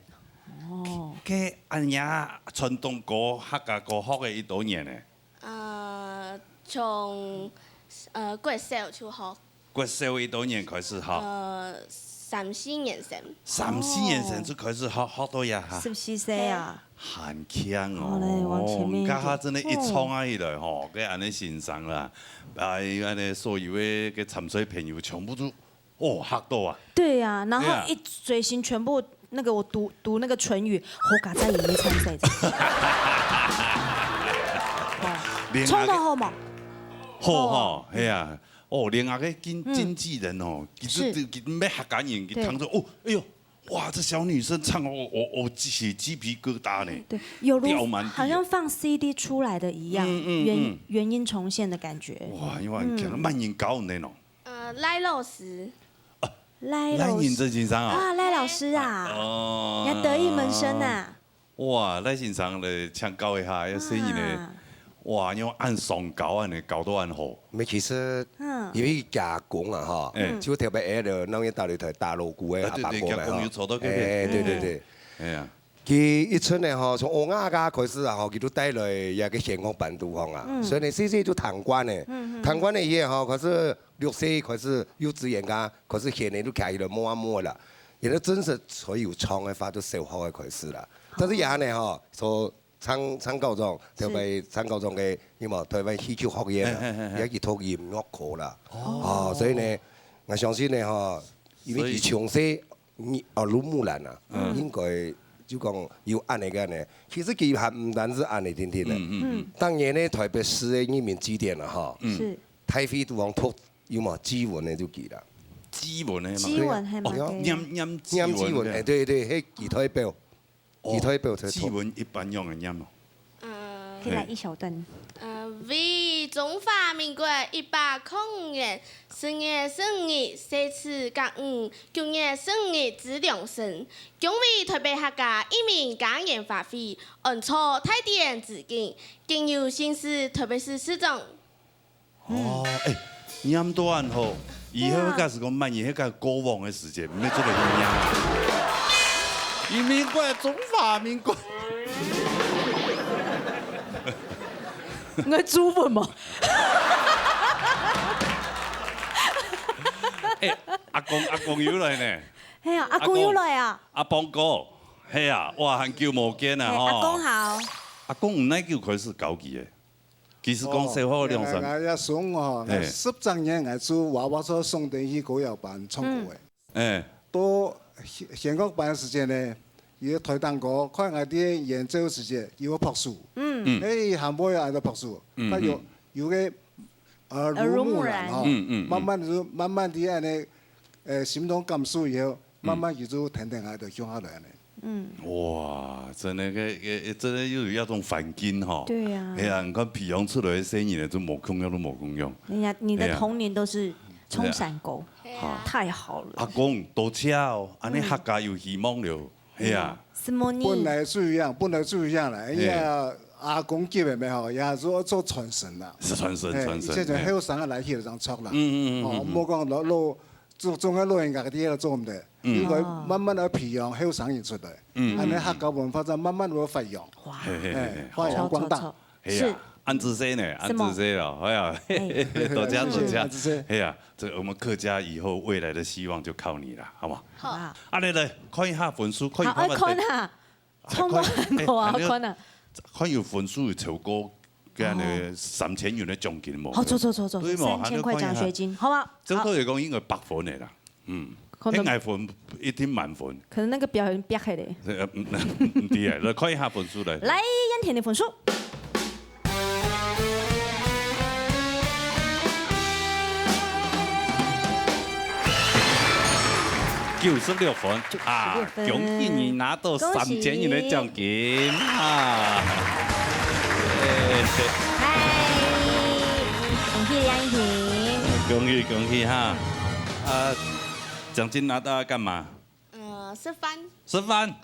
哦。該恁樣傳統歌、客家歌學个幾多年呢？呃，從，呃，國小就學。 國小幾多年開始學？呃，三四年生。三四年生就開始學，學到這下。十四歲啊。還慶哦。好嘞，往前面一點。哦，這下真的一唱啊起來吼，該恁樣欣賞啦，啊，恁樣所有个，个參賽朋友全部都，哦，嚇到啊。對啊，然後一追星全部那個我讀，讀那個唇語，好佳哉也沒參賽者。哦，連啊，唱到好無？好吼，係啊。 哦，連啊个經，經紀人哦，佢就，佢就愛客家人，佢聽著，哦，哎喲，哇，這小女生唱，哦，哦，哦，起雞皮疙瘩呢。對，有如，吊滿地。好像放C D出來的一樣，嗯，嗯，原，嗯。原音重現的感覺。哇，因為恁慶，嗯。麼人教你呢？呃，賴老師。啊，賴老師。賴仁哲先生啊。啊，賴老師啊。哦。人家得意門生啊。 哇，賴先生來請教一下，這細人仔，啊。哇，用恁上高恁呢，教到恁好。沒，其實，嗯。因為佢阿公啊，吼，哎。就特別愛了，那邊打擂台打鑼鼓个啊，對，阿伯公个，對，佢阿公有坐到隔壁。哎，對，對，對。哎呀。佢一出呢，吼，從我阿家開始啊，吼，佢就帶來一個弦樂班地方啊，嗯。所以呢，細細就彈慣了。嗯，嗯，嗯。彈慣了以後，吼，可是 六歲開始幼稚園啊，開始學呢，就徛起來摸啊摸啦。然後真實所有唱个話，就小學个開始啦。但是也呢吼，從唱，唱高中，特別唱高中个，有無？台灣戲曲學院啊，嘿，嘿，嘿，嘿。也去讀音樂科啦。哦。哦，所以呢，𠊎相信呢吼，因為佢從細，你，哦，耳濡目染啊，嗯。應該就講有恁呢个呢。其實佢還毋單止恁呢定定个，嗯，嗯，嗯。當年呢，台北市个人民字典啊，吼，嗯。是。 大會都往讀，有無？志文个就記啦。志文个嘛。志文係嘛？哦，對。念，念志文个。念志文，哎，對，對，係佢代表，哦，佢代表在讀。志文一般仰般念哦？呃，可以來一小段。呃，為中華民國一百空五年十月十五日世祖降臨，九月十五日至兩省，恭維台北客家移民嘉年華會，安坐大典致敬，更有幸司台北市市長 哦，哎，念到恁好，以後假使講滿意，該個過往个時節，毋係做得念。移民過來中華民國。𠊎祖文嘛。哎，阿公，阿公又來呢。係啊，阿公又來啊。阿公哥，係啊，哇，還久無見啊，嘿，吼。阿公好。阿公，你哪久開始教佢个？ 其實講笑話兩三。哦，𠊎，𠊎也想哦，嘿。𠊎十隻年𠊎就娃娃車送等去歌謠班唱歌个。嗯。哎。到弦，弦樂班个時間呢，佢个台頂高，看𠊎在演奏時間，有个拍手。嗯。嗯。哎，還會有恁个拍手。嗯，佢有，嗯。有个耳濡目染哦，耳濡目染。嗯，嗯，嗯。慢慢就，慢慢地恁呢，呃，心中感受以後， 慢慢佢就跈等𠊎就向下來呢。嗯。哇，真个，个，个，真个又有一種環境吼。對啊。哎呀，你看培養出來个細人仔，就無共樣，都無共樣。人家，你的童年都是衝閃狗，哎呀。啊。太好了。阿公，多謝哦，恁呢客家有希望了。嗯。哎呀。什麼呢？本來就一樣，本來就一樣啦。哎呀，阿公級个咩吼，也做，做傳承啦。是傳承，哎，傳承，以前就後生个來去就恁樣啦。嗯，嗯，嗯，哦，嗯，嗯。莫講老，老 總，總个老人家个地方做毋得，嗯。應該慢慢个培養後生人出來，嗯。恁呢客家文化正慢慢會發揚，哇。嘿，嘿，嘿，嘿。哎，發揚光大。著，著，著。嘿呀，是。恁仔細呢，恁仔細了，哎呀，哎。多謝，多謝。恁仔細。哎呀，這我們客家以後未來的希望就靠你了，好不好？好。啊，來，來，看一下分數，看一下分數。好，愛看啊。 衝到很多啊，還，還有，看啊。還有分數有超過該个三千元个獎金無？好，走，走，走，走，對無？三千塊獎學金，還有看一下。好不好？這个也講應該百分个啦，嗯，可能應該分一定滿分。可能那個表演變黑的。呃，嗯，嗯，對啊，來看一下分數來。來，燕婷的分數。 九十六分，啊，九十六分。恭喜你拿到三千元个獎金，恭喜。啊。耶。嗨，恭喜李安婷。恭喜，恭喜哈。啊，獎金拿到要幹嘛？ 呃，食飯。食飯？啊。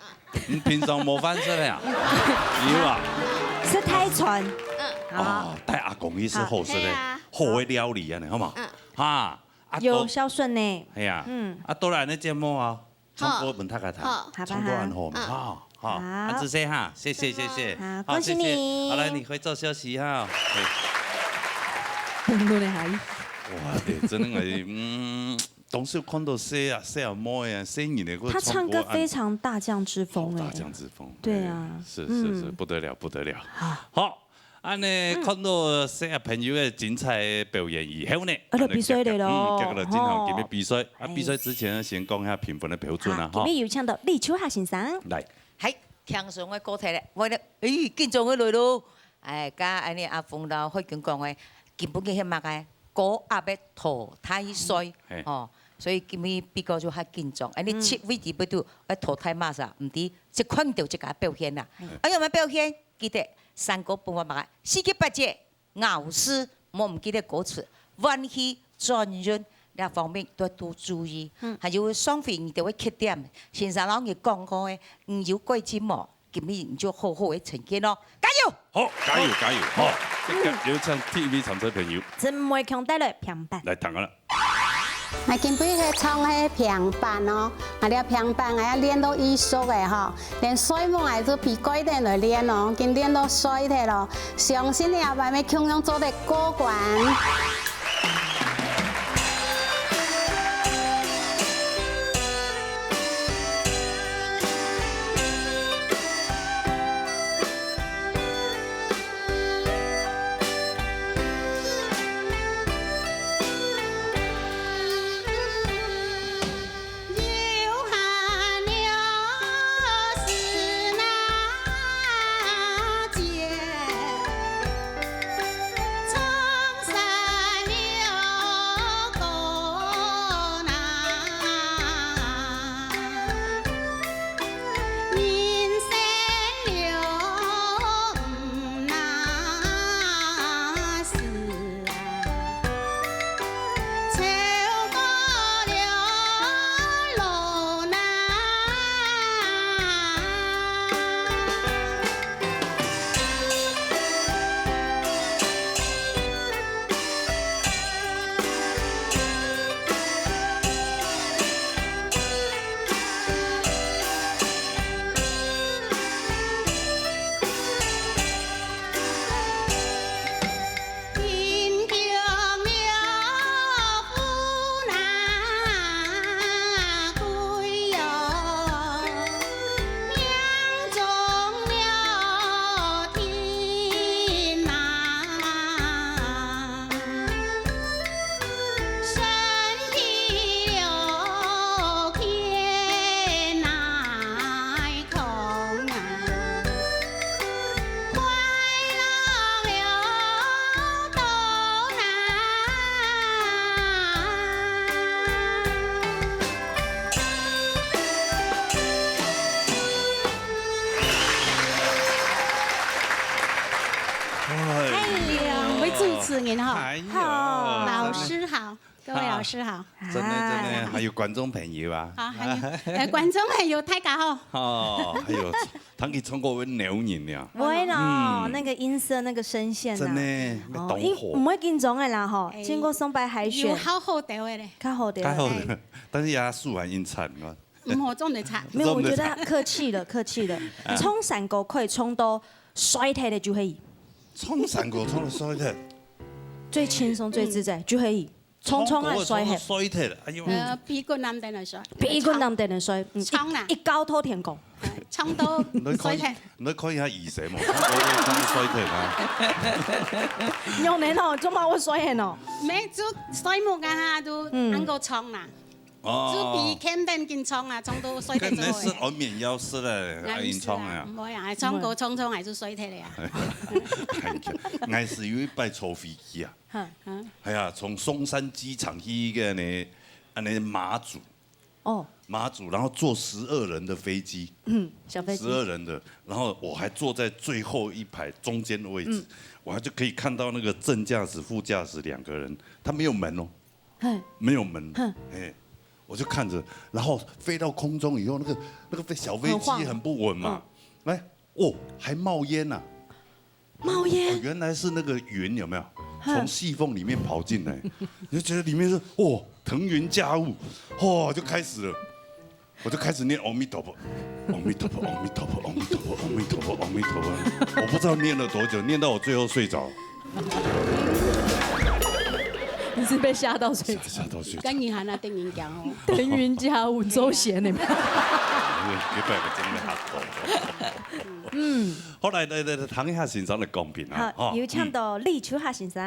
你平常無飯食个啊？有啊。食大餐。嗯。哦，帶阿公去食好食个，好个料理恁樣，好無？嗯。哈，啊，有孝順呢。係啊，嗯。啊，到了恁樣節目啊，唱歌分大家聽，好。唱歌恁好嘛，哈，好，啊，仔細哈，謝謝，謝謝，好，好，恭喜你。謝謝。好，來，你回座休息哈。對。哇，對，真的欸，嗯，當時有看到細啊，細啊妹啊，細人个，他唱歌非常大將之風欸。大將之風，對啊，欸，是，是，是，嗯。不得了，不得了。好。好，恁樣看到細啊朋友个精彩个表演以後呢，啊，就比賽了咯。嗯，接下來進行今日比賽。吼。啊，比賽之前呢，先講一下評分个標準啊，啊，今日有請到李秋霞先生。來。係，輕鬆个過忒咧，𠊎咧，咦，緊張个來咯。 欸，佮恁樣阿峰摎慧君講个，今晡日係麼个？高壓个淘汰賽，嘿。吼，所以今晡日比較就較緊張。恁樣七位裡背肚，愛淘汰麼儕？毋知，就看著自家表現啦。嗯。啊，有無表現？記得，三個半麼个？四季八節，咬字，莫毋記得歌詞，換氣、轉韻，這方面都愛多注意。嗯。還有上回你兜个缺點，先生摎你講過个，你有改進無？ 今晡日你就好好个呈現哦，加油！好，加油，加油！好，這個有請第一位參賽朋友。陳偉強帶來平板。來，聽啊啦。𠊎今晡日唱个平板哦，𠊎這平板𠊎愛練到已熟个吼，連睡目𠊎都比該等來練哦，緊練到睡忒咯。相信你後擺乜共樣做得過關。哎呦，兩位主持人好。哎呦，好，老師好，各位老師好。真的，真的，啊。還有觀眾朋友啊。好，還有，呃，觀眾朋友，大家好。哦，還有，聽佢唱歌會扭人呀。會咯，嗯。那個音色，那個聲線啊。真的，哦，當好。因，毋會緊張个啦吼，哎，經過上擺海選。有好好調个咧。較好調个。較好調，哎。但是也輸還硬慘啊。 毋好，總得差。沒有，我覺得客氣了，客氣了。啊。唱山歌可以唱到衰退的就可以。唱山歌唱到衰退。最輕鬆、最自在，嗯。就可以。唱唱啊，衰退。唱歌唱到衰退了，哎呦。呃，屁股南等的衰。屁股南等的衰，嗯，唱啦。一，一高頭天光。唱到衰退。你來看一，你來看一下醫生嘛，唱歌唱到衰退啊。有人哦，做麼个會衰退哦？沒，就睡目啊，就，嗯。恁樣唱啦。 哦。就比Camden緊唱啊，唱到衰退做伙。該你食安眠藥食了，還緊唱啊？毋會啊，唱歌唱唱還係衰退了呀。𠊎係有一擺坐飛機啊，嗯。哎呀，從松山機場去一個呢，啊，那個馬祖。哦。馬祖，然後坐十二人的飛機。嗯，小飛機。十二人的，然後我還坐在最後一排中間的位置，嗯。我還就可以看到那個正駕駛、副駕駛兩個人，他沒有門哦。 嘿。沒有門，哼。嘿，我就看著，然後飛到空中以後，那個，那個飛，小飛機很晃。很不穩嘛，嗯。哎，哦，還冒煙吶。冒烟。哦，原来是那个云有没有从细缝里面跑进来？你就觉得里面是哦腾云驾雾，哦就开始了，我就开始念阿弥陀佛，阿弥陀佛，阿弥陀佛，阿弥陀佛，阿弥陀佛，阿弥陀佛，我不知道念了多久，念到我最后睡着。你是被吓到睡着？吓到睡着。跟你喊啊，等人讲哦。腾云驾雾，周贤的。别摆个真的好口。嗯，后来来来来，唐一下先生的公平啊，好，有请到李秋霞先生。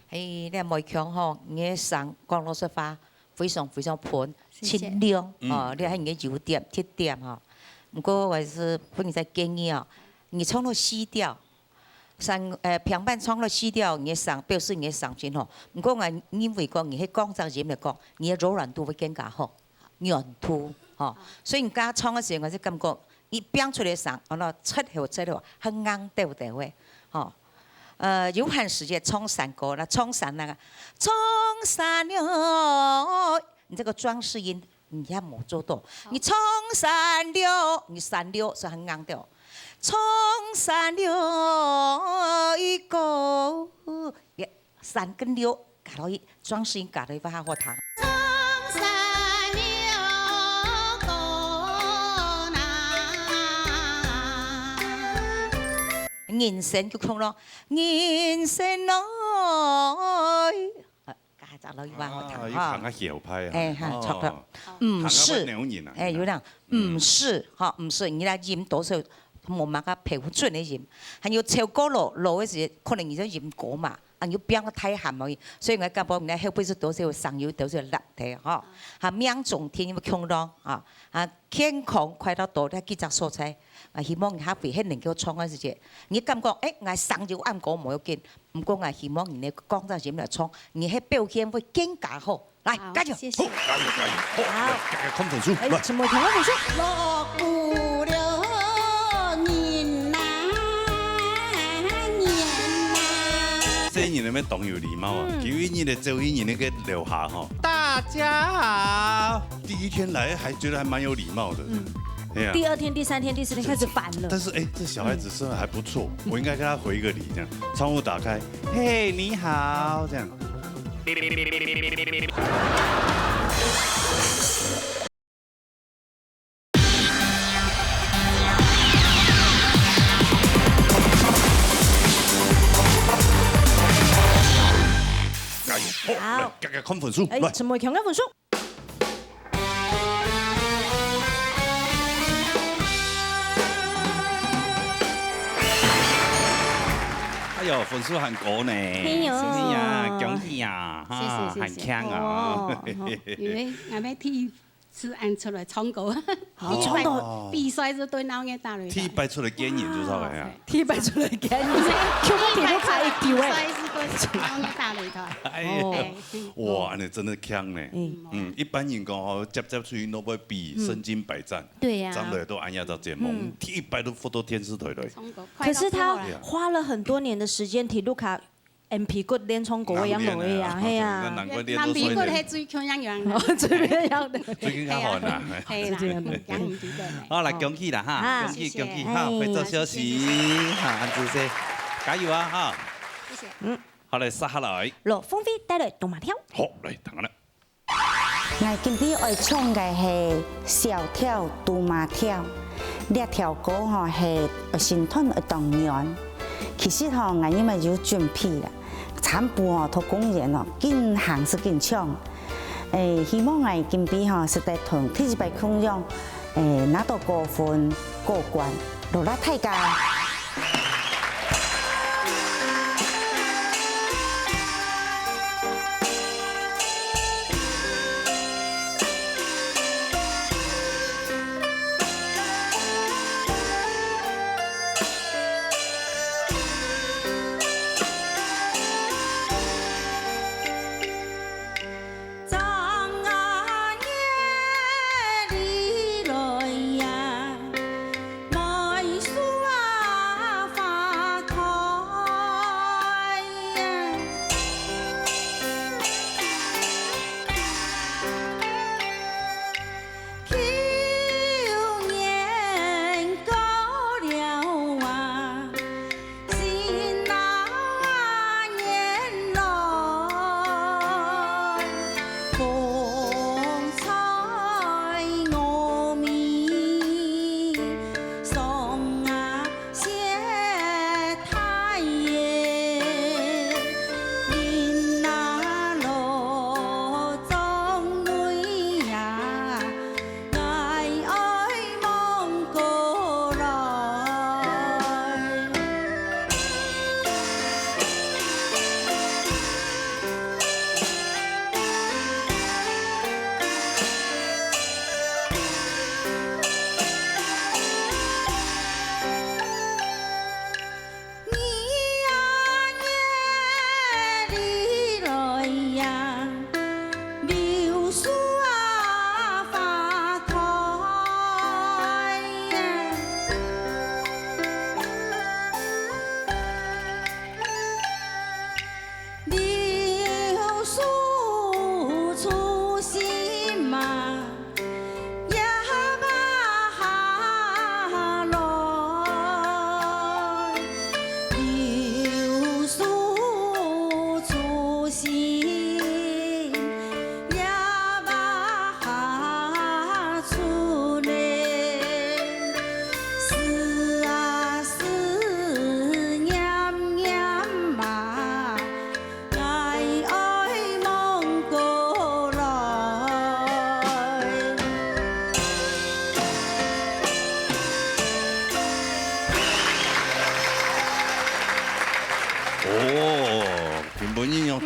哎，你梅强吼，你个声讲老实话，非常非常喷，谢谢清亮嗯哦，你还有个优点、特点哈。不过我还是分你个建议哦，你唱到西调，三呃平板唱到西调，你个声表示你个声音吼。不过我认为讲，你个降只音来讲，你个柔软度会更加好，软度哈。所以你刚刚唱个时候，我是感觉你变出来个声，哦，那出口出口很硬掉掉个，吼。呃，有限时间唱山歌，那唱山那个，唱山了，你这个装饰音你也没做到，你唱山了，你山了是很硬的哦，唱山了一个，也山跟了，搞到一装饰音搞到一把好听。唱山了个人生就空咯，人生咯。啊，加只落去嘛，好听啊，又哈弹。个小拍啊，哎哈，哦差不多。嗯，弹个是。牛人啊，哎，有点，嗯，是哈，嗯，是，你那音都是没那个标准的音，还有唱歌咯，咯的时可能你就音高嘛，啊，你就不要太喊而已。所以我感觉你那后背是都是有声音，都是有力的哈。哈，命中天有空咯啊，啊，健康快乐多，在几只所在。啊，希望你下回还能够唱个时节，你感觉哎，我声音暗过无要紧，不过我希望你呢，讲到前面来唱，你个表现会更加好。来，好加油！谢谢。加油加油，好，来，加油，看分数，哎，来。陈柏强个分数。落雨了，人呐，人呐。这一年里面当有礼貌啊，九一年的周一年那个留下哈，大家好。第一天来还觉得还蛮有礼貌的，嗯，哎呀。第二天、第三天、第四天开始烦了。但是哎，这小孩子真的还不错，我应该跟他回一个礼，这样窗户打开，嘿，你好，这样。加油！好，来，加加看分数，哎，来。陈柏强个分数。哎呦，分数很高呢。哎呦是呀，恭喜呀，哈，谢谢谢谢很强啊。哦，因为俺们第一次俺出来唱歌，哦唱歌比赛是对闹热大擂台。第一擺出來見人就上來啊。第一擺出來見人，全部比不開一丟哎。比賽是对闹热大擂台。哎呦，哎，哇，恁樣真的強呢。嗯嗯，一般人講哦，接接出去都會比身經百戰，對呀長得都恁樣到節目，嗯第一擺都飛到電視台來。唱歌。可是他快到爆了花了很多年的時間，替盧卡M P骨練唱歌个樣落个呀，嘿呀。難怪練南美國到衰退。係最強樣樣啦。哦，這邊樣的。最近較好啦。係啦，是這樣的講毋知道呢。好，來恭喜啦哈，啊恭喜謝謝恭喜哈，哎發做消息哈，恁仔細，加油啊哈。謝謝。嗯，好來，接下來，羅鳳輝帶來《東馬跳》。好來，聽下來。 𠊎今晡日愛唱个係小調都馬調，這條歌吼係愛成團愛當年。其實吼，𠊎因為有準備啦，全部吼讀公演哦，緊行就緊唱。誒，希望𠊎今晡日吼，係得同第一擺共樣，誒，拿到高分過關，勞力大家。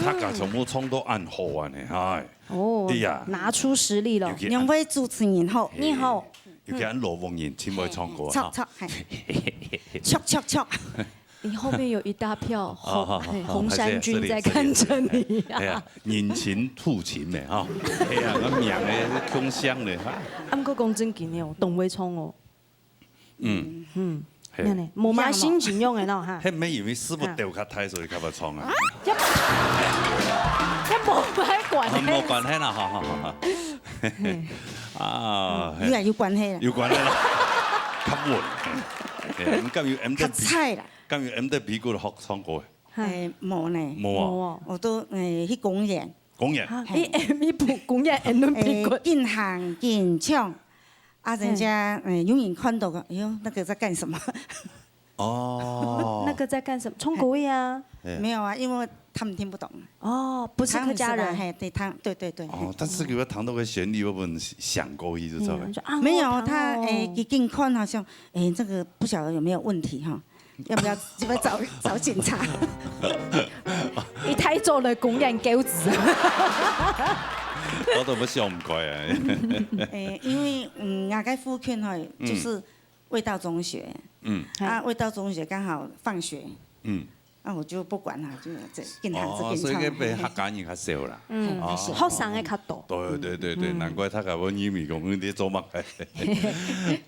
大家全部唱到恁好恁呢，哎。哦，對呀。拿出實力了。尤其恁，兩位主持人好。你好。尤其恁老黃人，真會唱歌哈。著，著，嘿。著，著，著。你後面有一大票紅，哦，好，好，嘿，好，紅衫軍在看著你啊。哎呀，人情兔情的哈。哎呀，我名的共相的哈。啊，毋過講正經的哦，當會唱哦。 嗯。嗯，嘿。恁呢，無麼个心情用个喏，哈。係毋係因為師傅鬥較大，所以較會唱啊？也無，也無麼个關係。啊，無關係啦，好，好，好，好。嘿。啊，嗯，嘿。有啊，有關係啦。有關係啦。較穩。嘿，嘿，你敢有M的較菜啦。敢有M的比較好唱歌？嘿。欸，無呢。無啊。無哦。我都，欸，去公園。公園。啊，嘿。你M一部公園，M的比較。欸，緊行緊唱。 啊，人家，嗯，有人看到个，哎呦，那個在幹什麼？哦。那個在幹什麼？唱歌呀。哎。沒有啊，因為他們聽不懂。哦，不是客家人。他們是吧？嘿，對，他，對，對，對，哦，嘿。但是有沒有彈到个旋律，我們想過去就知道了。嗯，說啊，沒有，好聽哦。他，哎，一定看好像，哎，這個不曉得有沒有問題哈。 要不要，要不要找，找警察？你太做了公園狗子。我都不笑，毋怪啊。欸，因為，嗯，𠊎个附近吼，嗯。就是衛道中學。嗯。啊，衛道中學剛好放學。嗯。啊，我就不管啦，就這，緊行，哦，這緊唱。所以該邊客家人較少啦。嗯，哦。學生个較多。對，對，對，對，嗯。難怪大家會認為講，你在做麼个？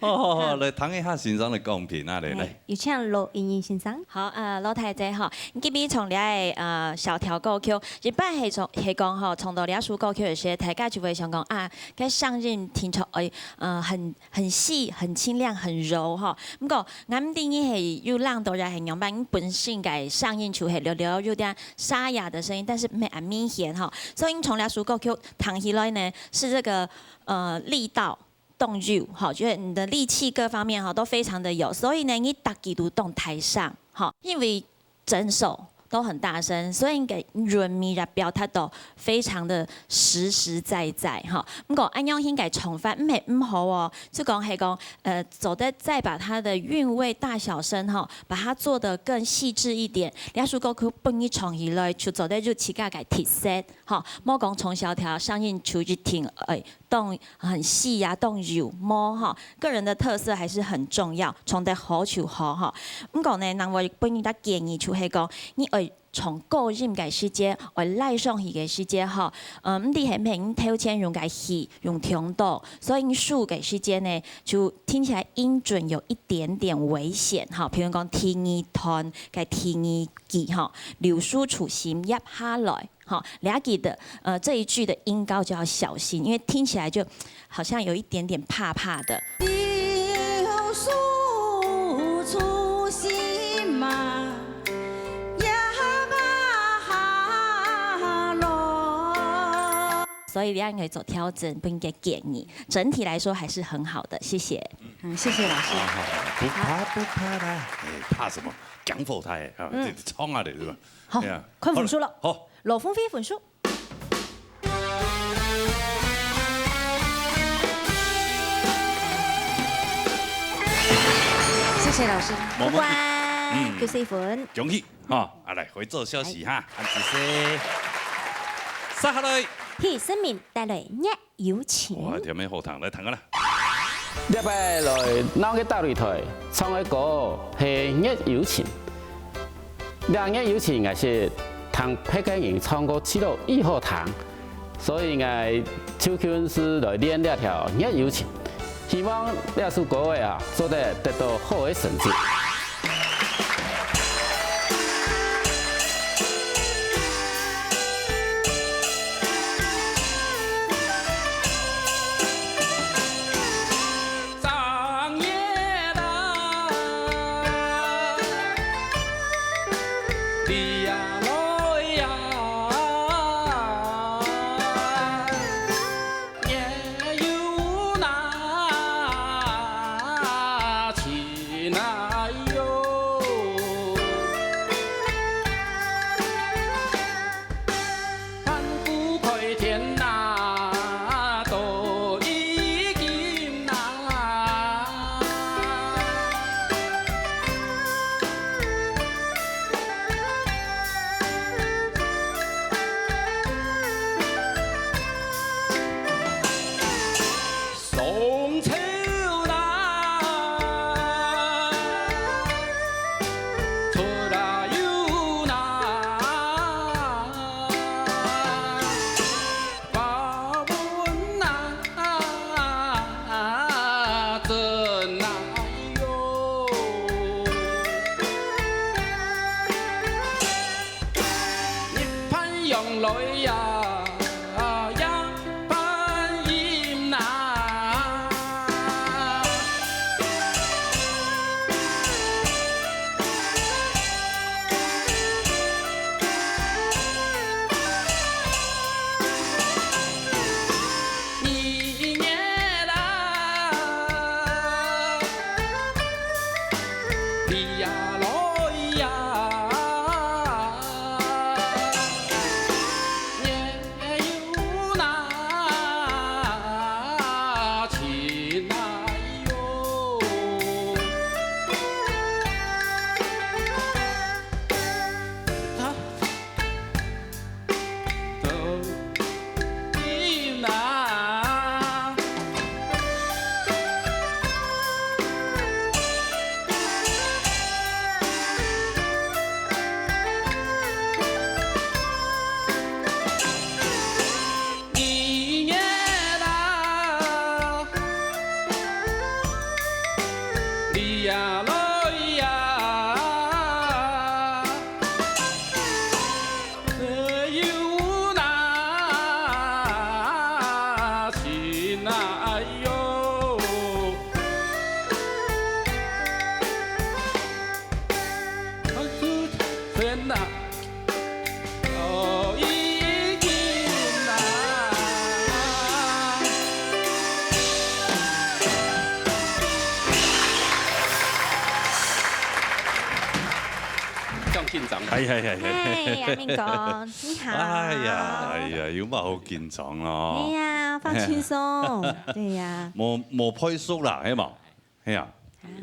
好，好，好，來，聽一下先生的講評啊，來，來。欸， 有請羅英英先生。好，呃，羅大姐吼，你今晡日唱這个，呃，小調歌曲，一般係唱，係講吼，唱到這首歌曲个時，大家就會想講啊，該聲音聽出，哎，呃，很，很細、很清亮、很柔吼。毋過，𠊎毋知你係有冷到也係仰般，你本身个聲音就係略略有點沙啞的聲音，但是毋係恁明顯吼。所以你唱這首歌曲聽起來呢，是這個，呃，力道 動有，哈，就是你的力氣各方面哈都非常的有，所以呢，你逐句都當大聲，哈，因為整首都很大聲，所以你个韻味也表達到非常的實實在在，哈。毋過恁樣應該唱法毋係毋好哦，就講係講，呃，做得再把它的韻味大小聲哈，把它做得更細緻一點，這首歌曲分你唱起來就做得有自家个特色，哈，莫講唱小調，聲音就一定，哎， 當很細呀，當有無哈，個人的特色還是很重要，唱得好就好哈。毋過呢，另外分你个建議就係講，你愛唱高音个時節，愛拉上去个時節哈，嗯，毋知係毋係你頭前用个氣用忒多，所以你收个時節呢，就聽起來音準有一點點危險哈。譬如講第二段个第二句哈，留書處心壓下來。 好，了解的，呃，這一句的音高就要小心，因為聽起來就好像有一點點怕怕的。所以你要做調整，分你个建議。整體來說還是很好的，謝謝。嗯，謝謝老師。好，好，好，不怕，不怕啦。哎，怕什麼？講否他哎，啊，嗯。這唱啊的，是吧？好，哎呀，看分數了。好。羅鳳飛分數。 謝謝老師。無問題。過關，嗯。九十一分。恭喜，哈，啊，來，回座休息哈，恁仔細。接下來。替生命帶來月有情。哇，甜美好聽，來聽个啦。這擺來鬧熱个大擂台，唱个歌係月有情。 這月有情𠊎識聽別个人唱歌試著已好聽，所以𠊎就近時來練這條月有情。希望這首歌仔啊，做得得到好个成績。哎呀呀，半音呐。你也啦，你呀咯呀。 也有那情啊哟。啊，都有那。 你也啦，你呀咯呀，有那心啊哟。 天哪！哦，已经啦。这样紧张。哎呀呀呀！哎，阿明哥，你好。哎呀，哎呀，有冇好紧张咯？哎呀，放轻松。对呀。无，无配速啦，系嘛？ 係啊，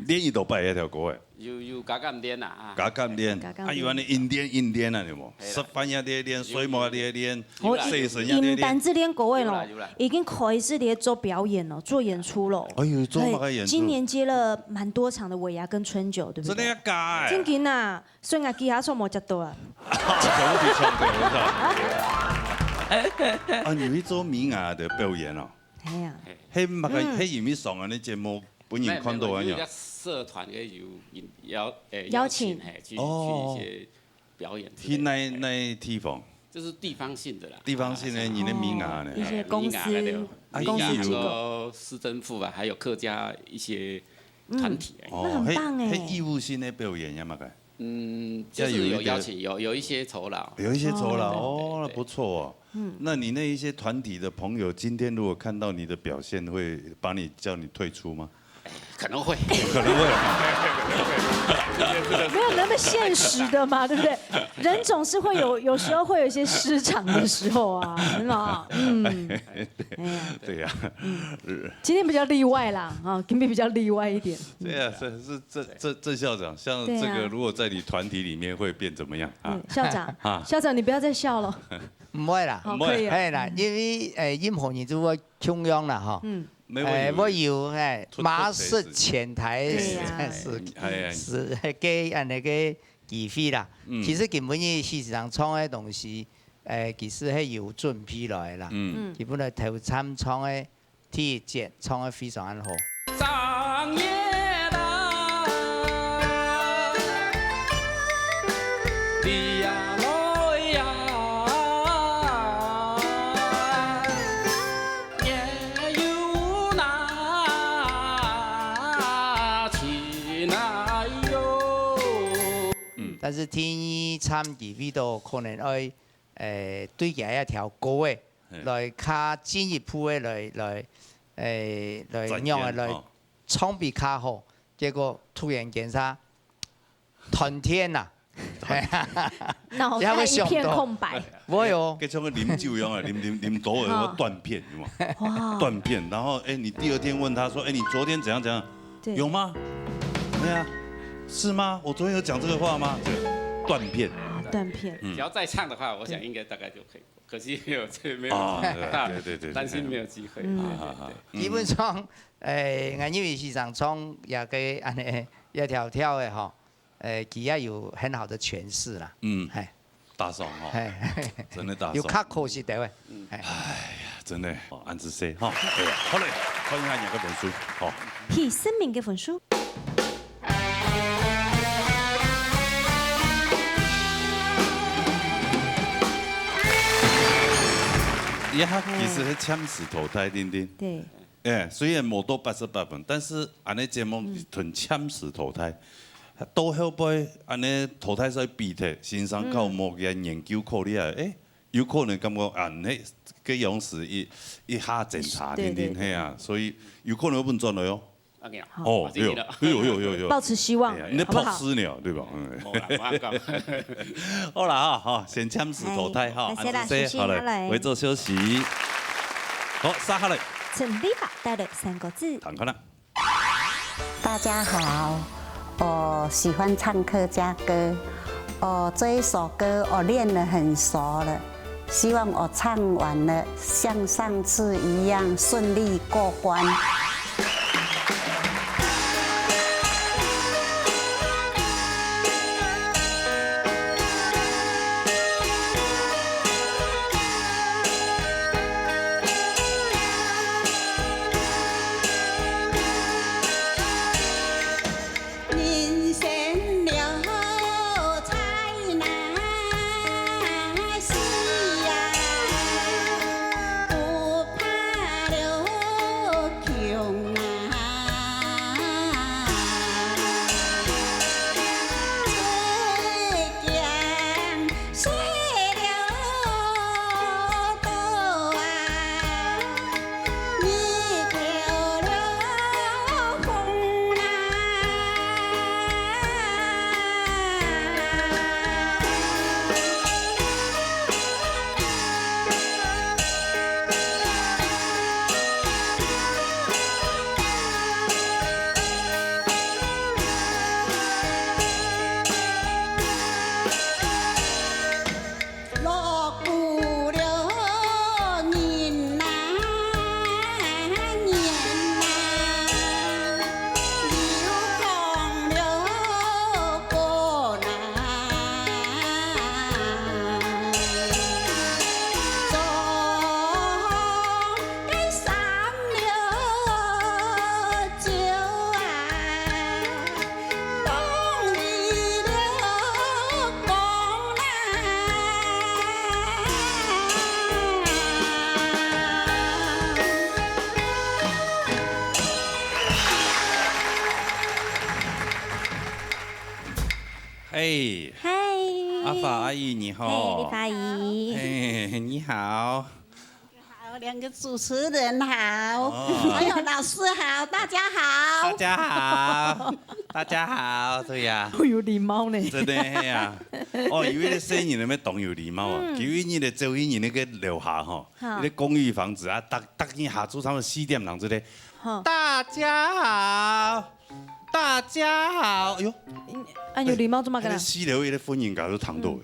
練幾多擺這條歌誒？有，有加減練啊，啊。加減練，加減練。啊，有恁樣一練一練啊，有無？係啦。食飯也練練，睡目也練練，有啦。洗身也練練。你毋單止練歌誒咯，有啦，有啦。已經開始咧做表演了，做演出了。哎喲，做麼个演出？對，今年接了蠻多場的尾牙跟春酒，對不對？真的假的？正經啊，所以𠊎其他場無接到啊。全部去唱歌，是吧？啊，你去做尾牙个表演哦？係啊。係麼个，嗯。係因為上恁樣个節目 分人看到恁樣。沒有，沒有，因為人家社團也有邀，呃，邀請。邀請，嘿，去，哦。去一些表演之類的。去哪，哪地方？就是地方性的啦。地方性的，啊，你的名額呢？哦，一些公司，哎，名額那個，啊，公司機構。民間啊，市政府啊，還有客家一些團體，嗯，哎。哦，那很棒哎。係，係義務性的表演，有無个？ 嗯，就是有邀請，要有一點，有，有一些酬勞。有一些酬勞，哦。哦，那不錯哦。對，對，對。嗯。那你那一些團體的朋友，今天如果看到你的表現，會把你，叫你退出嗎？可能會。可能會。沒有那麼現實的嘛，對不對？人總是會有，有時候會有一些失常的時候啊，真的啊，嗯。哎呀。對呀。嗯。今天比較例外啦，啊，今天比較例外一點。對啊，是，是，這，這，這校長，像這個，對啊。如果在你團體裡面會變怎麼樣啊？嗯，校長，啊。校長，你不要再笑了。毋會啦。好，可以了。係啦，因為，誒，任何人都會共樣啦，吼。嗯。誒，會有，誒，出，馬失前蹄，對呀。是，哎呀。是，該恁樣个機會啦。嗯。其實根本你時常唱个東西，誒，其實係有準備來啦。嗯。嗯。基本上頭站唱个 第一節唱得非常好。上夜啦，咿呀咯呀，夜有那情啊喲。嗯。但是第二站佢為到可能愛，誒，對佢一條歌誒， 嘿。來較進一步个來，來，誒，來展現，仰个來，哦。唱比較好，結果突然間啥，斷電啦。腦袋一片空白。這會想到。會哦。跟像个啉酒一樣啊，啉，啉，啉多了，哦。會斷片，有無？哇。斷片，然後，誒，你第二天問他說，誒，你昨天怎樣怎樣？對。有嗎？對啊。是嗎？我昨天有講這個話嗎？這個斷片。啊，斷片。嗯。只要再唱的話，我想應該大概就可以。 可惜沒有，這沒有機會。啊，對，對，對，對，對。擔心沒有機會。嗯。對，對，對。啊，啊，啊。基本上，誒，𠊎認為時常唱這個恁樣，這條調个吼，誒，佢也有很好的詮釋啦。嗯。嘿。打爽吼。嘿，嘿。真的打爽。有較可惜个喂。嗯。嘿。哎呀，真的，哦，恁仔細哈。對啊，好嘞，看一下你个分數，好。第十名个分數。一下其實係暫時淘汰，定定。對。哎，雖然無到八十八分，但是恁呢節目同暫時淘汰，到後背恁呢淘汰賽比賽，先生搞無个研究考慮啊，哎，有可能感覺啊，你个樣式一一下檢查，對，定定，對，對。係啊，所以有可能會分轉來哦。 OK啊，哦，好，謝謝了。有，有，有，有，有。抱持希望，哎呀，你在好不好？泡屎了，對吧？嗯。無啦，無啦，講。好啦，哈，好，先暫時淘汰哈，好，來，先啦，按時先，先好了，下來。為做休息。好，接下來。陳麗華帶來三個字。唐康啦。大家好，我喜歡唱客家歌，我這一首歌我練得很熟了。 希望我唱完了，像上次一樣順利過關。嘿，嗨。阿發阿姨你好。嘿，麗華阿姨。嘿，你好。好，兩個主持人好，哦。還有老師好，大家好。大家好，大家好，對呀。好有禮貌呢。真的，嘿呀。哦，有一個細人仔當有禮貌啊，嗯。有一日咧，走去你那個樓下吼，哈。一個公寓房子啊，逐，逐日下晝差不多四點鐘之類，哈。大家好，大家好，哎喲，嗯，啊，有禮貌做麼个啦？那個四樓一個婦人家都聽到的。嗯。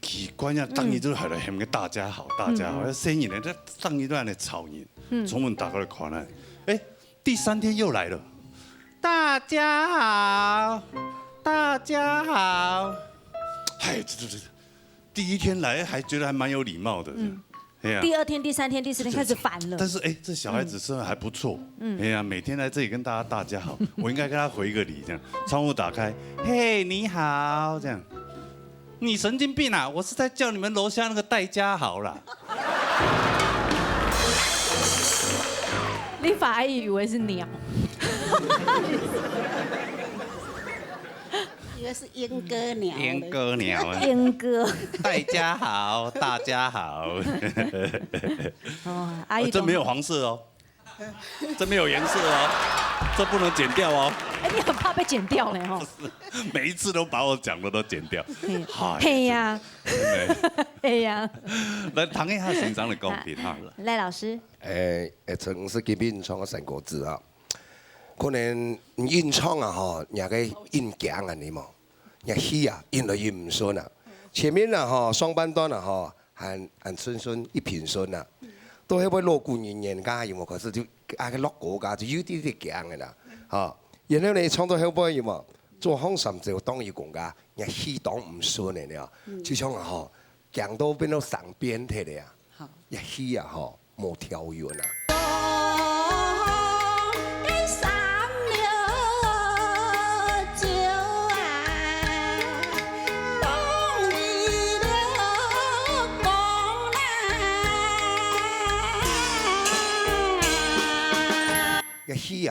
奇怪呀，逐日都還來喊个"大家好，大家好"，嗯。細人仔，逐日都恁樣吵人。嗯。窗門打開來看啊，哎，第三天又來了，"大家好，大家好。"哎，這，這，這，第一天來還覺得還蠻有禮貌的，嗯。哎呀。第二天、第三天、第四天開始煩了。但是，哎，這小孩子真的還不錯。嗯。哎呀，每天來這裡跟大家"大家好"，我應該跟他回個禮，這樣。窗戶打開，"嘿，你好"，這樣。 你神經病啊！我是在叫你們樓下那個戴家豪啦。你反而以為是鳥。以為是鸚哥鳥嘞。鸚哥鳥啊。鸚哥。戴家豪，大家好。哦，阿姨懂。呃，這沒有黃色哦。 這沒有顏色哦，這不能剪掉哦。哎，你很怕被剪掉呢，吼。不是，每一次都把我講的都剪掉。嘿，嗨，嘿呀。真的。嘿呀。來，聽一下先生的講評哈。啊，賴老師。誒，誒，陳世基並創个三國志啊，可能你演唱啊，吼，你个演講啊，你嘛，你戲啊，演來演毋順啊。前面啊，吼，上半段啊，吼， 還，還順順，一平順啊。到後尾老古人言家有無？可是就，啊，个老古家就有點點驚个啦，吼。然後呢，唱到後尾有無？做好三朝當有功家，也戲當毋順个了。就像啊，吼，驚到變到生變忒个啊，好。也戲啊，吼，無調韻啊。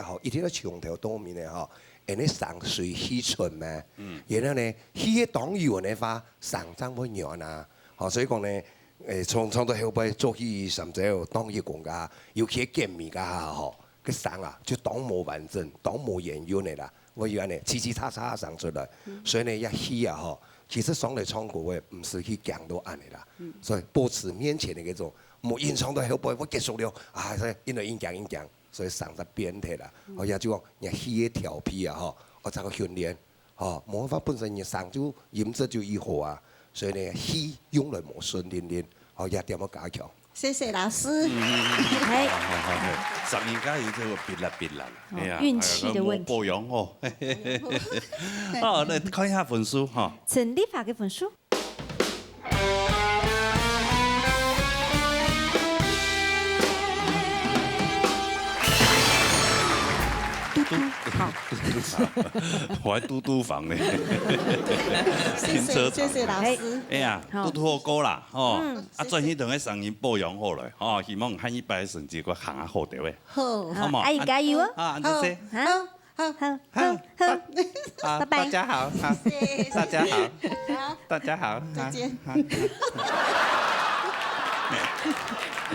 吼，一定愛從頭到尾呢，吼，恁樣聲隨氣出嘛。嗯。然後呢，氣个當有个話，聲正會軟啊。吼，所以講呢，誒，唱，唱到後背做戲三朝當一公家，尤其係結尾該下吼，个聲啊，就當無完整，當無圓潤个啦。會有恁樣，嘁嘁喳喳聲出來。嗯。所以呢，這氣啊吼，其實上來唱歌个，毋使去驚到恁樣啦。嗯。所以保持面前个該種，莫緊唱到後背，會結束了，啊，所以緊來緊驚緊驚。 所以聲就變忒啦。哦，也就講，人氣个調皮啊，吼，哦，這个訓練，吼，無辦法，本身人聲就音質就已好啊，所以呢，氣用來無順定定，哦，也點要加強。謝謝老師。嗯，嗯，嗯，嗯。嘿。好，好，好，好。聲音加油，這个必然，必然。哦，哎呀，運氣的問題。哎呀，無保養哦。好，來看一下分數哈。陳麗華个分數。 嘟嘟，好。嘟嘟房，我還嘟嘟房呢。謝謝，停車場。謝謝老師。哎呀，好。嘟嘟好歌啦，吼。嗯。啊，謝謝。轉去同个聲音保養好了，吼，希望下一擺成績會行較好點位。好。好嘛？啊，加油哦。啊，多謝。好。啊。 好，好，好，好，啊，拜拜。大家好，啊，謝謝。大家好，好，大家好，再見。啊，啊。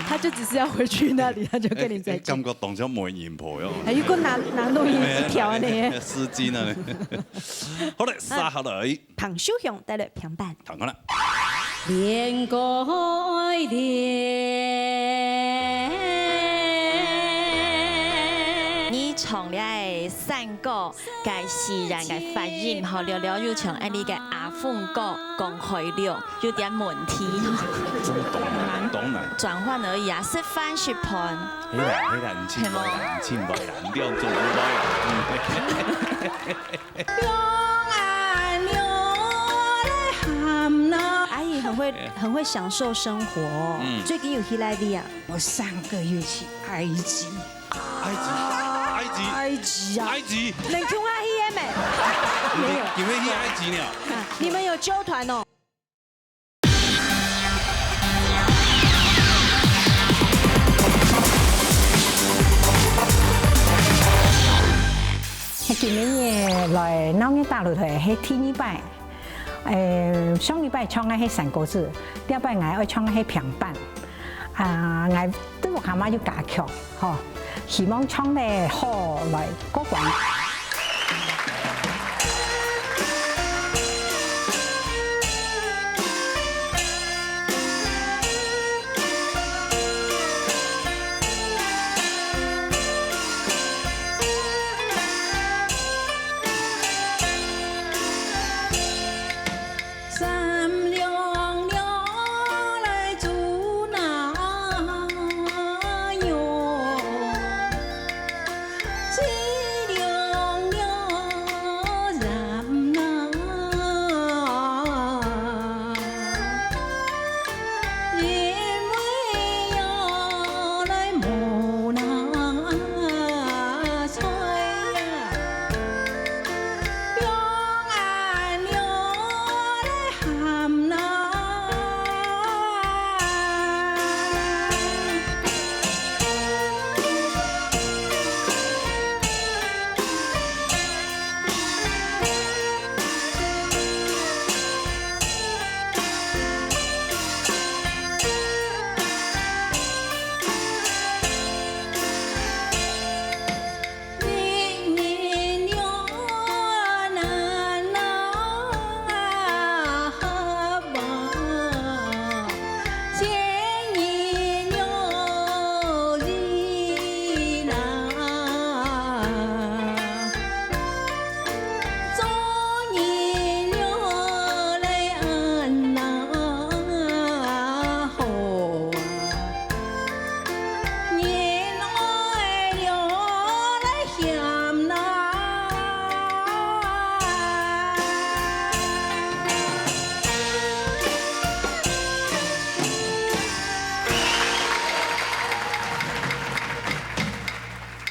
他就只是要回去那裡，他就跟你再見。哎，哎，感覺當像媒人婆喲。哎，又過拿，拿錄音一條呢。哎，哎，哎，絲巾啊。好嘞，接下來。 彭秀雄帶來評判。聽好了。戀愛戀。你唱了个山歌，該自然个發音，吼，了了又像恁呢个阿鳳哥講開了，有點問題。真當難，當難。轉換而已啊，食飯食飯。係啦，係啦，你請我啦，你請我啦，你兩種都來啊。嗯。 阿姨很會，很會享受生活哦。嗯。最近有去哪裡啊？我上個月去埃及。埃及，埃及，埃及啊。埃及。能去啊，去咩？沒有。今天去埃及了。啊，你們有揪團哦。 今晡日來鬧熱打擂台係第二擺。呃，上一擺唱个係山歌子，這擺𠊎愛唱个係平板。啊，𠊎對屋下嘛有加強，吼，希望唱得好來過關。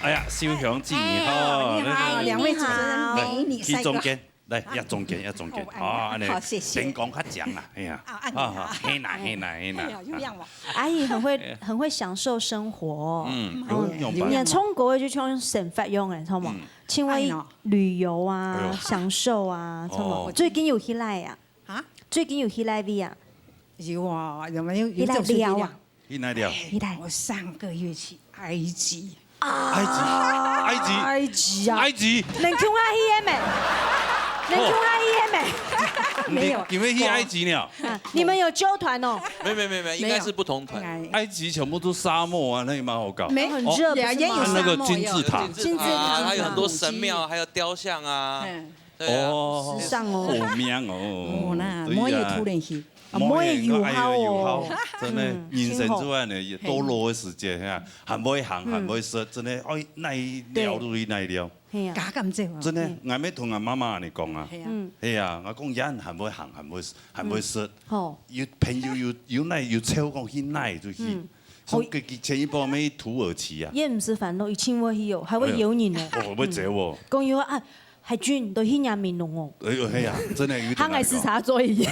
哎呀，秀雄姊妹好，哎，你好，來，來，來。兩位主持人，好。美女帥哥。來，去中間。來，啊。這中間，這中間。好，恁樣。啊，恁樣。好，謝謝。燈光較強啦，哎呀。啊，恁樣啊。啊，嘿啦，嘿啦，嘿啦。哎呀，有影無？阿姨很會，很會享受生活哦。嗯，嗯，有，有辦法。你看，從過去就像生活樣誒，知道嗎？嗯。像我哎喲。旅遊啊，哎喲。享受啊，知道嗎？哦。最近有去哪啊？啊？最近有去哪位啊？有啊，有沒有，有去哪裡啊？去哪裡啊？去哪裡啊？去哪裡？我上個月去埃及。埃及，埃及，埃及啊。埃及。能共下去个咩？能共下去个咩？沒有。你，你們去埃及呢？啊，你們有揪團哦？沒有，沒有，沒有，沒有，應該是不同團。沒有。埃及全部都沙漠啊，那也蠻好搞。沒，很熱，哦。不是嗎？也，也有沙漠，那個金字塔。有金字塔。金字塔，還有很多神廟，還有雕像啊。嗯。對啊。哦，時尚哦。好靚哦。有啦，對呀。我也突然去。 啊，妹仔有孝哦。哎呀，有孝，真的，嗯，人生就恁樣，辛苦。也多老个時節，嘿啊，還會行，嗯。還會食，真的，哎，哪一料就去哪一料。對。係啊。加減少啊。真的，嗯。𠊎乜同𠊎媽媽恁樣講啊。係啊。嗯。係啊，𠊎講，人還會行，還會，還會食。嗯。好。有朋友有，有哪，有湊講去哪就去。嗯。像佢，佢前一波乜去土耳其啊。也毋係煩惱，一定會去哦，還會邀人哦。哎呀，哦，會走哦。嗯。講有啊， 海軍都去人美濃哦。哎喲，係啊，真的有點難搞。他還是啥座椅？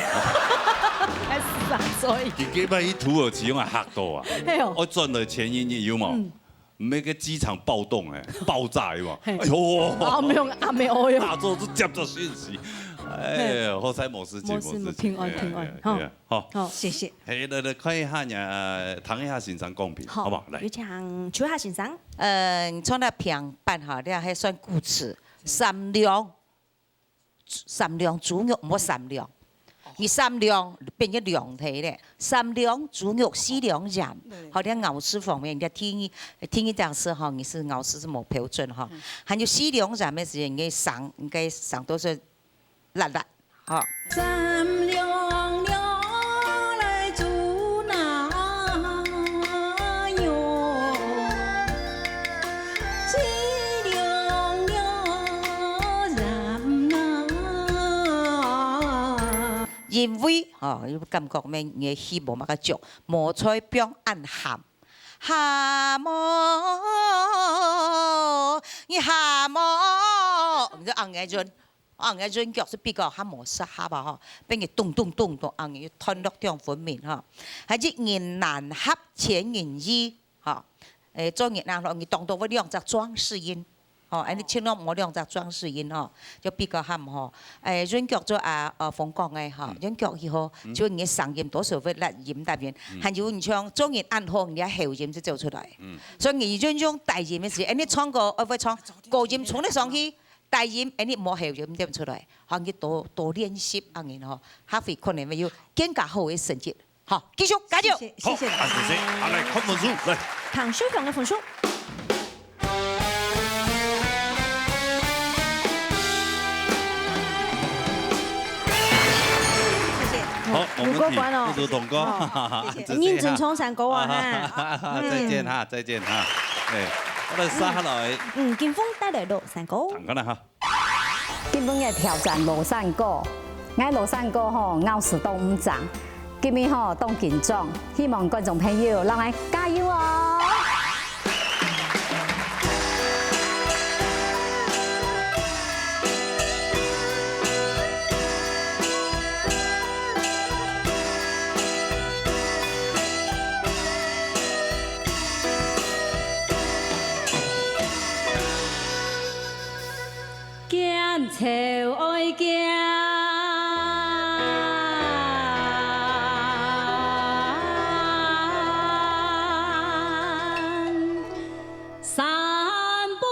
還是啥座椅？佢，佢把去土耳其用來嚇到啊！哎喲。我轉來前一日有無？嗯。那個機場暴動哎，爆炸有無？嘿。哎喲，啊，沒有，啊，沒有喲。大家都是接著訊息，哎，嘿。好彩無事情，無事，無事情，平安，哎呀，平安，哎呀，哈。哎呀，好。好。謝謝。嘿，來，來看一下你，呃，聽一下先生講評，好，好不好？來。有請邱夏先生。嗯，從那平板哈，你還算古詞。 三兩，三兩豬肉毋好三兩。你三兩變成兩體咧，三兩豬肉四兩鹽。對。好，你看咬字方面，你看第一，第一隻字吼，你是咬字是無標準吼。嗯。還有四兩鹽个時間，你个聲，你个聲都是辣辣，吼。三兩兩來煮那肉，四兩兩鹽啊。因為，吼，你感覺咩，你个氣無麼个足，無菜放恁鹹。鹹哦，你鹹哦，你就恁樣潤。 啊，𠊎潤腳係比較較無適合啊，吼，變个咚咚咚咚，啊，你段落當分明，吼。還係人難合千人意，吼。誒，做人難合，你當多會兩隻裝飾音，吼，恁樣千萬莫兩隻裝飾音，吼，就比較合，吼。誒，潤腳做啊，呃，風光个，吼，嗯。潤腳以後，嗯。就你个聲音多少會拉音那邊，嗯。還有你像做人難合，你个喉音就走出來。嗯。所以你潤用低音个時，誒，你唱歌，呃，會唱高音衝得上去， 低音，哎，你無喉音唸出來，好，你多，多練習，恁樣吼，下回可能會有更加好个成績。好，繼續，加油！謝謝，好，謝謝大家。啊，謝謝。啊，來，看分數，來。唐秀雄个分數。謝謝。好，我們無過關哦。不如通過。哦，謝謝。再見哈。認真唱山歌啊，哈。再見哈，再見哈。哎，𠊎來接下來。嗯，金峰帶來个山歌。看看啦哈。 今晡日挑戰咾山歌，𠊎咾山歌吼，咬字當毋正，今晡日吼當緊張，希望觀眾朋友摎𠊎加油哦！ 見笑愛見，山不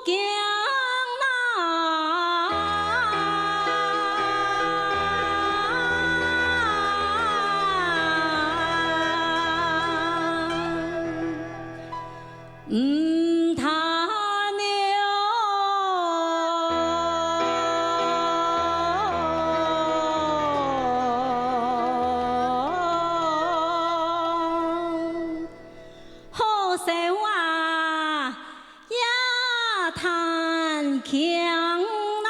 驚難。 毋貪了。好笑啊，也貪慶啦。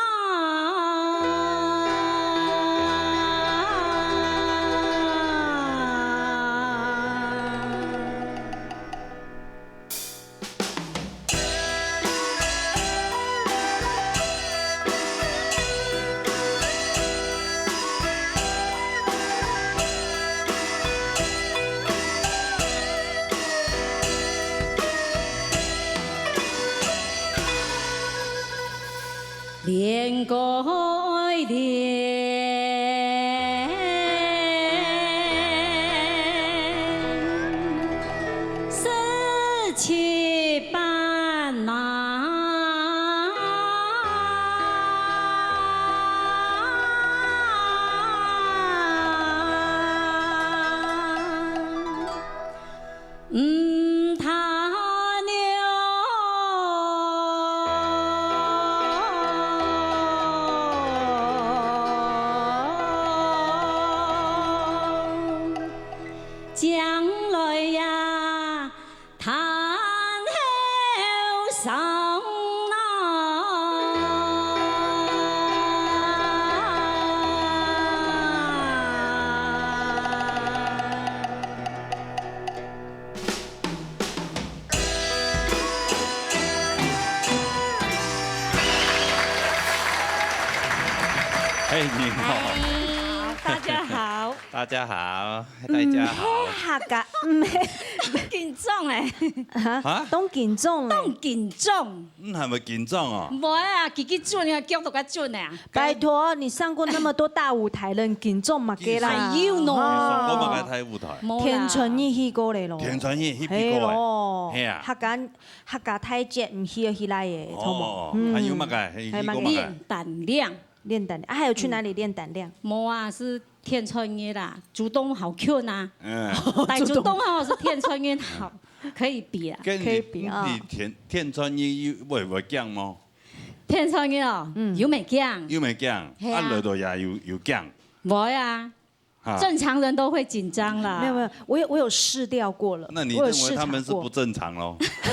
天高海闊，世事千般难。 毋通了，將來呀，趁後生啦。 嘿，你好。嗨，大家好。大家好，大家好。嗯，嘿，客家，嗯，嘿。緊張欸。啊？啊？當緊張欸。當緊張。 嗯，還會緊張哦？無啊，自己準啊，腳都較準啊。拜託，你上過那麼多大舞台了，你緊張麼个啦？還有呢。哦。你上過麼个大舞台？無啦。天穿日去過咧咯。天穿日去過欸。嘿咯。嘿啊。客家，客家大節毋去就去來欸，哦，著無？嗯。還有麼个？還有去過麼个？練膽量。練膽量。啊，還有去哪裡練膽量？無啊，是天穿日啦，竹東好近啊。嗯。但竹東吼是天穿日好，可以比啊。跟你，可以比啊。你天，天穿日有，會，會驚無？ 天穿日哦，嗯。有乜驚？有乜驚？係啊。啊，落到也有，有驚。無啊，哈。正常人都會緊張啦。沒有，沒有，我有，我有試掉過了，那你認為他們是不正常咯？我有試過。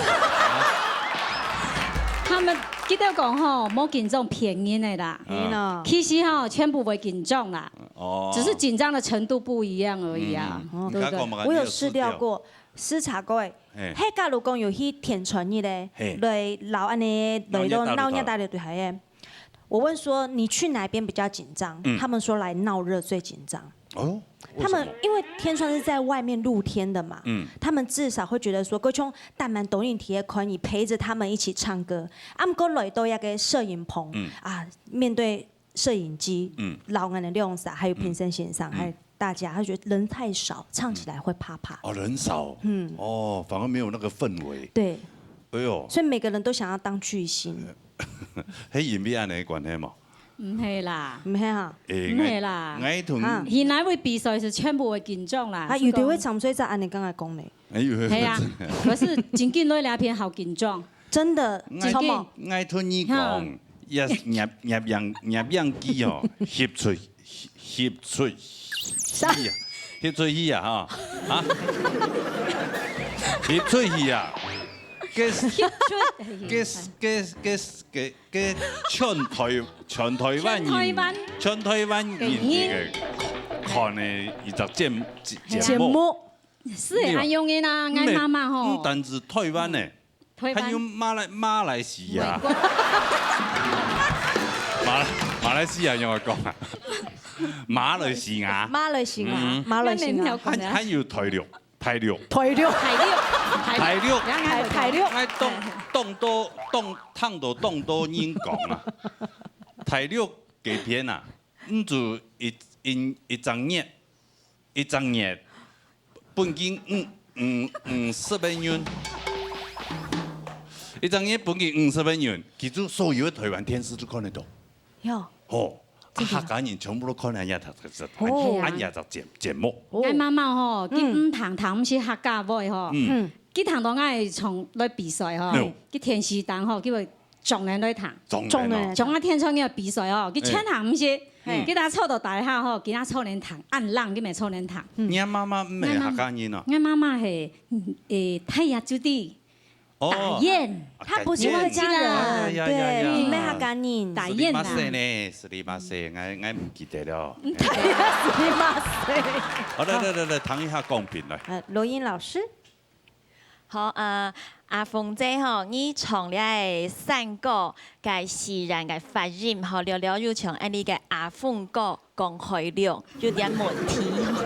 他們，佢兜講吼，無緊張騙人个啦。嗯。係咯。其實吼，全部會緊張啦，哦。只是緊張的程度不一樣而已啊，嗯，嗯。對不對？你看過嗎？我有試掉過，你有試掉？ 試過欸，嘿。係假如講有去天穿日咧，嘿。來鬧恁呢，鬧熱打擂台。來到鬧熱打擂台欸。我問說你去哪邊比較緊張？嗯。他們說來鬧熱最緊張。哦，為什麼？他們因為天穿日在外面露天的嘛，嗯。他們至少會覺得說，各種大滿東影體也可以陪著他們一起唱歌。啊，毋過來到一個攝影棚，嗯。啊，面對 攝影機，嗯。老人的兩儕，還有評審先生，嗯。還有大家，他覺得人太少，唱起來會怕怕。哦，人少。嗯。哦，反而沒有那個氛圍。對。哎喲。所以每個人都想要當巨星。係因為恁呢个關係嘛？毋係啦。毋係哈？欸，毋係啦。𠊎，𠊎同啊。佢哪位比賽係全部會緊張啦，啊，有的會唱衰在恁呢，剛才講咧。哎喲，係啊，可是真緊來這片好緊張。真的，𠊎，著無？𠊎同你講，哈。 也，攝，攝影，攝影機哦，翕出，翕出去啊，翕出去啊，哈，啊，翕出去啊，該，該，該，該，該全台，全台灣人，全台灣人个看个一隻節，節，節目。節目。係恁樣个啦，𠊎媽媽吼。毋單止台灣呢， 台灣。還有馬來，馬來西亞。美國。馬來，馬來西亞用來講啊？馬來西亞。馬來西亞，嗯。馬來西亞。還，還有大陸，大陸。大陸。大陸。大陸。大，大陸。𠊎當，當多，當，聽到當多人講啊，大陸該片啊，毋就一，一，一隻月， 一隻月分佢五，五，五十個銀。一隻月分佢五十個銀，佢就所有个台灣電視都看得到。喲。吼，啊，真的。客家人全部都看恁樣，恁樣隻節，哦。恁樣隻節，節目。哦。𠊎媽媽吼，佢，嗯。毋通聽，毋識客家話吼。嗯。佢聽到𠊎唱來比賽吼，嗯。佢電視頂吼，佢會 眾人來聽。眾人哦。眾人。像啊，天穿日比賽哦，佢全聽毋識，嘿。佢若坐到台下吼，佢若坐等聽，恁冷佢乜坐等聽。嗯。你媽媽毋係客家人哦？𠊎媽媽係，嗯，誒，泰雅族的，哦。打燕。啊，他不是客家人，打燕。哎呀，呀，呀，呀。對，毋係客家人。打燕啦。すみませんね，すみません，𠊎，𠊎毋記得了。すみません。好，來，來，來，來，聽一下公平，來。呃，羅英老師。 好，呃，阿鳳姐吼，你唱這个山歌个自然个發音吼，略略有像恁呢个阿鳳哥講海陸，有點問題吼。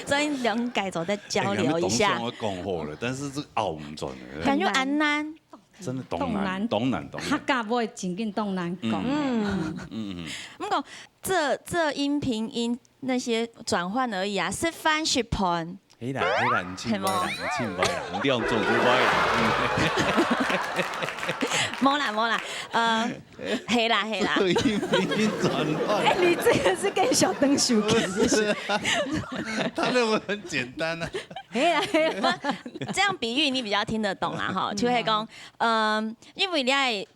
所以兩個做得交流一下。哎，你們東西我講好了，但是這個拗毋轉了。感覺恁難。真的當難，當難，當難。客家話正經當難講。嗯。嗯，嗯，嗯。毋過，這，這音拼音那些轉換而已啊，食飯食飯。係啦，係啦，你盡歪啦，你盡歪啦，你兩種都歪啦。無啦，無啦，呃，係啦，係啦。這音拼音轉換。哎，你這個是更小燈手，是不是？他認為很簡單啊。係啦，係啦。這樣比喻你比較聽得懂啦，哈，就係講，嗯，因為你愛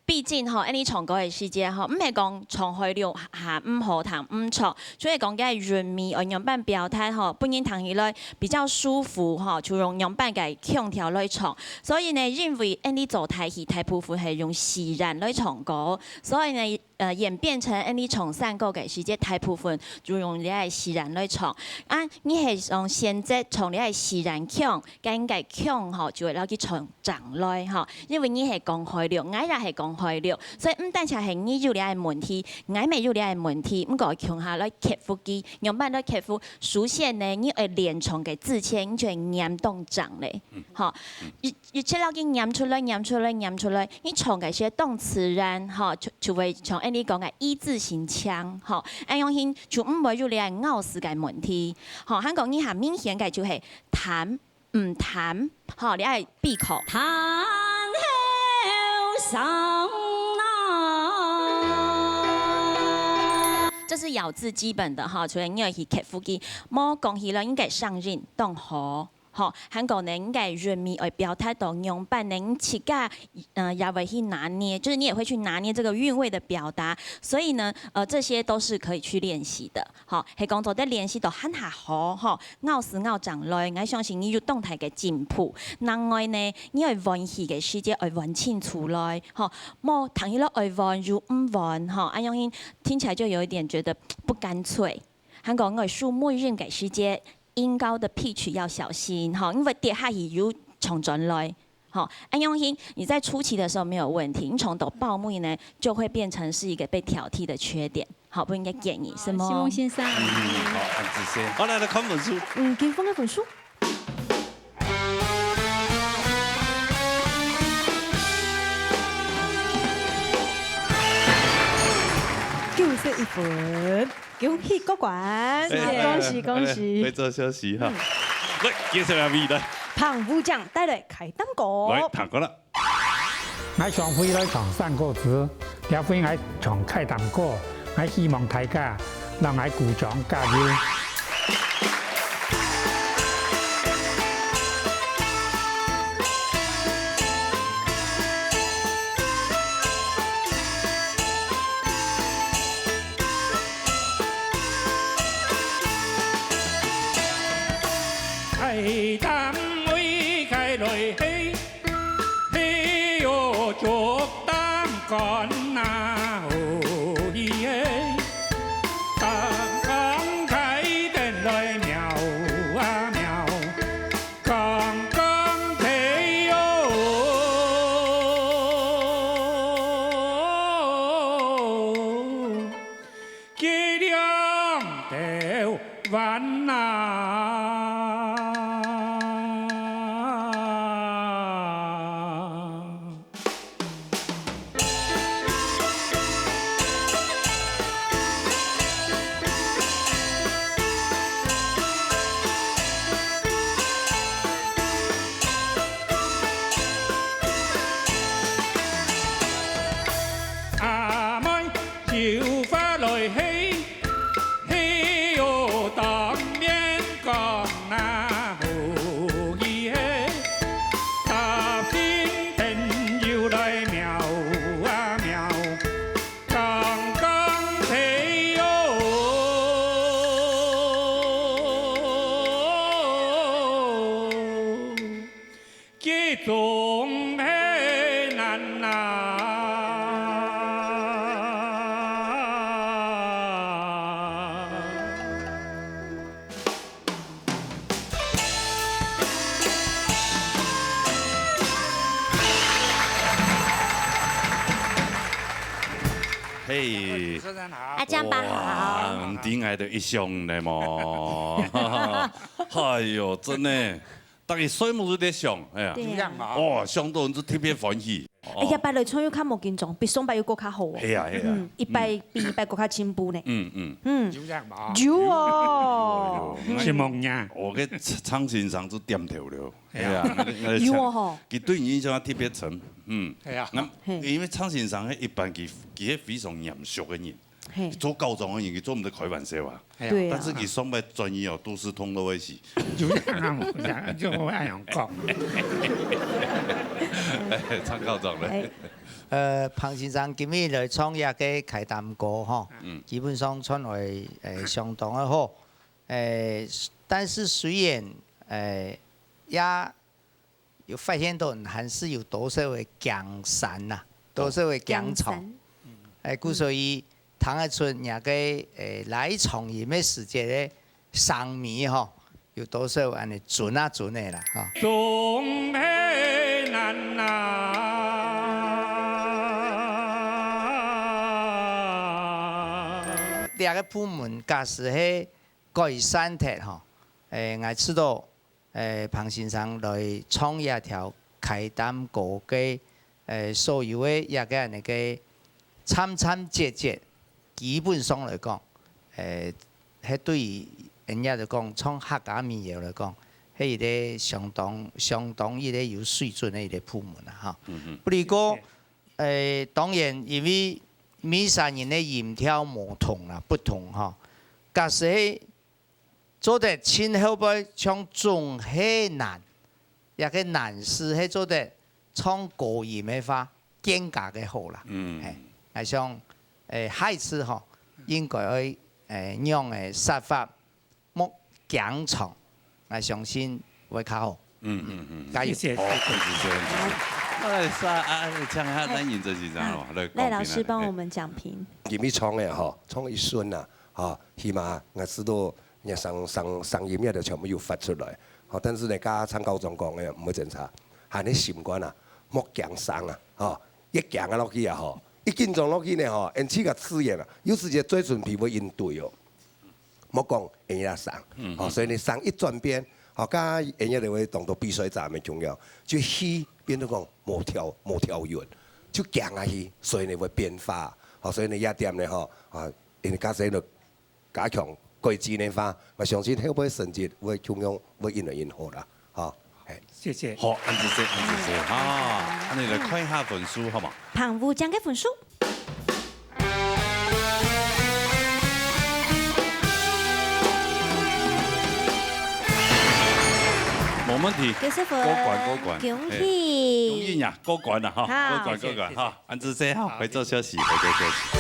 畢竟吼，恁呢唱歌个時節吼，毋係講唱海陸還毋好聽毋著，就係講該韻味愛仰般表達吼，分人聽起來比較舒服吼，就用仰般个腔調來唱。所以呢，因為恁呢做大戲大部分係用四縣來唱歌，所以呢，呃，演變成恁呢唱山歌个時節，大部分就用這个四縣來唱。啊，你係用選擇唱這个四縣腔， 該應該腔吼，就會摎佢唱正來吼，因為你係講海陸，𠊎也係講海陸，所以毋單淨係你有這个問題，𠊎乜有這个問題，毋過共下來克服佢，仰般來克服？首先呢，你愛練唱个之前，你就愛唸當正咧，吼，一，一直摎佢唸出來，唸出來，唸出來，你唱个時當自然，吼，就，就會像恁呢講个一字成腔，吼，恁樣形就毋會有這个咬字个問題，吼，還過你還明顯个就係 淡，毋淡，吼，你愛閉口。淡後生浪。這是咬字基本的哈，除了你愛去克服佢，莫講起來應該上癮當好。吼，還過呢，應該韻味愛表達到仰般呢，你自家，呃，也會去拿捏，就是你也會去拿捏這個韻味的表達。所以呢，呃，這些都是可以去練習的。 吼，係講做得練習到還較好，吼，咬字咬正來，𠊎相信你有當大个進步。另外呢，你愛換氣个時節愛換清楚來，吼，莫聽起來愛換又毋換，吼，恁樣聽起來就有一點覺得不乾脆。還過愛收尾音个時節，音高的pitch要小心，吼，因為跌下去又唱轉來。 吼，恁樣形，你在初期的時候沒有問題，你唱到爆尾呢，就會變成是一個被挑剔的缺點。好，分人家建議，是無？好，希望先生。嗯，好，恁仔細。好，來，來看分數。嗯，給分个分數。九十一分。 恭喜過關！哎，恭喜，恭喜！哎，來做休息哈。嗯。來，接下來，來。彭武將帶來開膽歌。來，聽歌啦。𠊎上回來唱山歌詞，這回𠊎唱開膽歌，𠊎希望大家摎𠊎鼓掌加油。 開擔尾開來嘿，嘿喲，竹擔竿啊，好去嘿，擔竿開等來妙啊妙。 剛剛提喲，幾兩兜彎啊。阿妹，就花來嘿，嘿喲，當面講啊，好去嘿，搭親朋友來妙啊妙。 剛剛提喲，這種係難啊。 嘿，阿江爸好。哇，毋知𠊎兜一樣呢無？哎喲，真的，大家睡目就在想，哎呀，對啊。哦，想到就特別歡喜。哎，這擺來唱又較無緊張，比上擺又過較好哦。係啊，係啊。嗯，一擺比一擺過較進步呢。嗯，嗯。嗯。有影無？有哦。有，有，有。承蒙呀。我个唱先生就點頭了。係啊。哎呀，那个，那个有哦吼。唱，佢對你印象特別深。嗯。係啊。那，嘿。因為唱先生，一般佢，佢係非常嚴肅个人。 嘿。做校長个人，佢做毋得開玩笑啊。係啊。對啊。但是佢上擺轉去哦，肚屎痛到會死。有影啊，有影，就會恁樣講。哎，唱校長咧。哎。呃，彭先生今日來唱這个開擔歌吼，嗯。基本上唱來，呃，相當个好。呃，但是雖然，呃，也 有發現到還係有多少个驚山呐，多少个驚蟲。驚山。哎，故所以聽得出若个，誒，拉長音个時節个聲尾吼，有多少恁呢準啊準个啦，吼。總係難啊。這个部門假使係改善忒吼，誒，𠊎知道 誒，彭先生來唱這條開擔歌个，誒，所有个這个恁呢个摻摻節節，基本上來講，誒，係對於人家來講，唱客家民謠來講，係一个相當，相當一个有水準个一个部門啦，哈。嗯哼。不過，謝謝。誒，當然，因為每儕人个音調無同啦，不同哈。假使係 做得盡後背像總係難，這个難字係做得唱高音个話，更加个好啦。嗯。嘿，𠊎想，誒，下一次吼，應該愛，誒，讓，誒，設法莫驚長，𠊎相信會較好。嗯，嗯，嗯。加油。謝謝，好，謝謝。謝謝。哎，是啊，啊，請下咱顏真先生咯，嘿。來，來，老師幫我們講評。哎。今日唱个吼，唱一順啊，吼，起碼𠊎知道 若聲，聲，聲音也就全部有發出來。吼，但是呢，甲參考中講个，毋會爭差，還係心肝啊，莫驚生啊，吼，一驚啊落去啊，吼，一緊張落去呢，吼，人自家自然啊，有時節嘴唇皮會應對哦，莫講人家生，嗯，吼，所以呢，聲一轉變，吼，甲人家就會當做比賽站个共樣，就氣變到講無調，無調勻，就驚啊去，所以呢會變化，吼，所以呢，這點呢，吼，啊，因為假使呢， 加強改進个話，𠊎相信後背成績會共樣會越來越好啦，吼，嘿。謝謝。好，恁仔細，恁仔細，哈，恁仔來看一下分數，好無？彭武將个分數。無問題，九十分，過關，過關，恭喜。嘿，恭喜呀，過關了哈，好。過關，過關，謝謝，謝謝。哈。 恁仔細哈，好，回做休息，回做休息。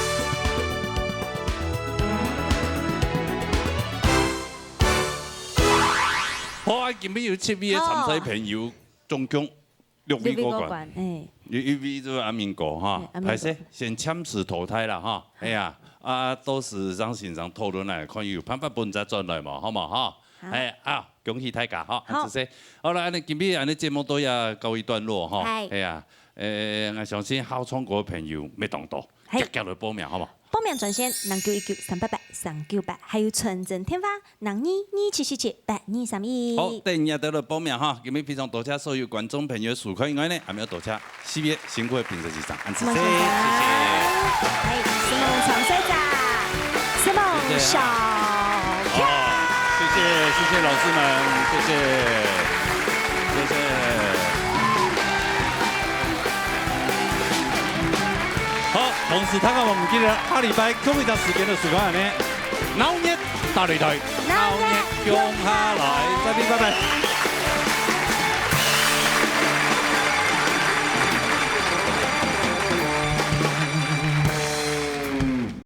好啊，今日有七位个參賽朋友，好。總共六位過關。六位過關，哎。有一位就係阿明哥哈，哎，阿明哥。歹勢，先暫時淘汰啦哈。哎呀，啊，到時讓先生討論來，看有辦法分佢轉來無，好無哈？好。哎，啊，恭喜大家哈，好。恁仔細。好了，恁仔今日恁仔節目到這告一段落哈。嗨。哎呀， 呃，𠊎相信好唱歌个朋友乜當多，嘿。遽遽來報名，好無？報名專線：零九一九三八八三九八，還有傳真電話：零二二七四七八二三一。好，等下就來報名哈。今日非常多謝所有觀眾朋友收看以外呢，還愛多謝四位辛苦个評審先生，恁仔細，謝謝。謝謝。哎，承蒙參賽者，承蒙小 哦，謝謝，謝謝老師們，謝謝，謝謝。好，同時大家毋記得下禮拜同一隻時間來收看呢，鬧熱大擂台，鬧熱共下來，再見，拜拜。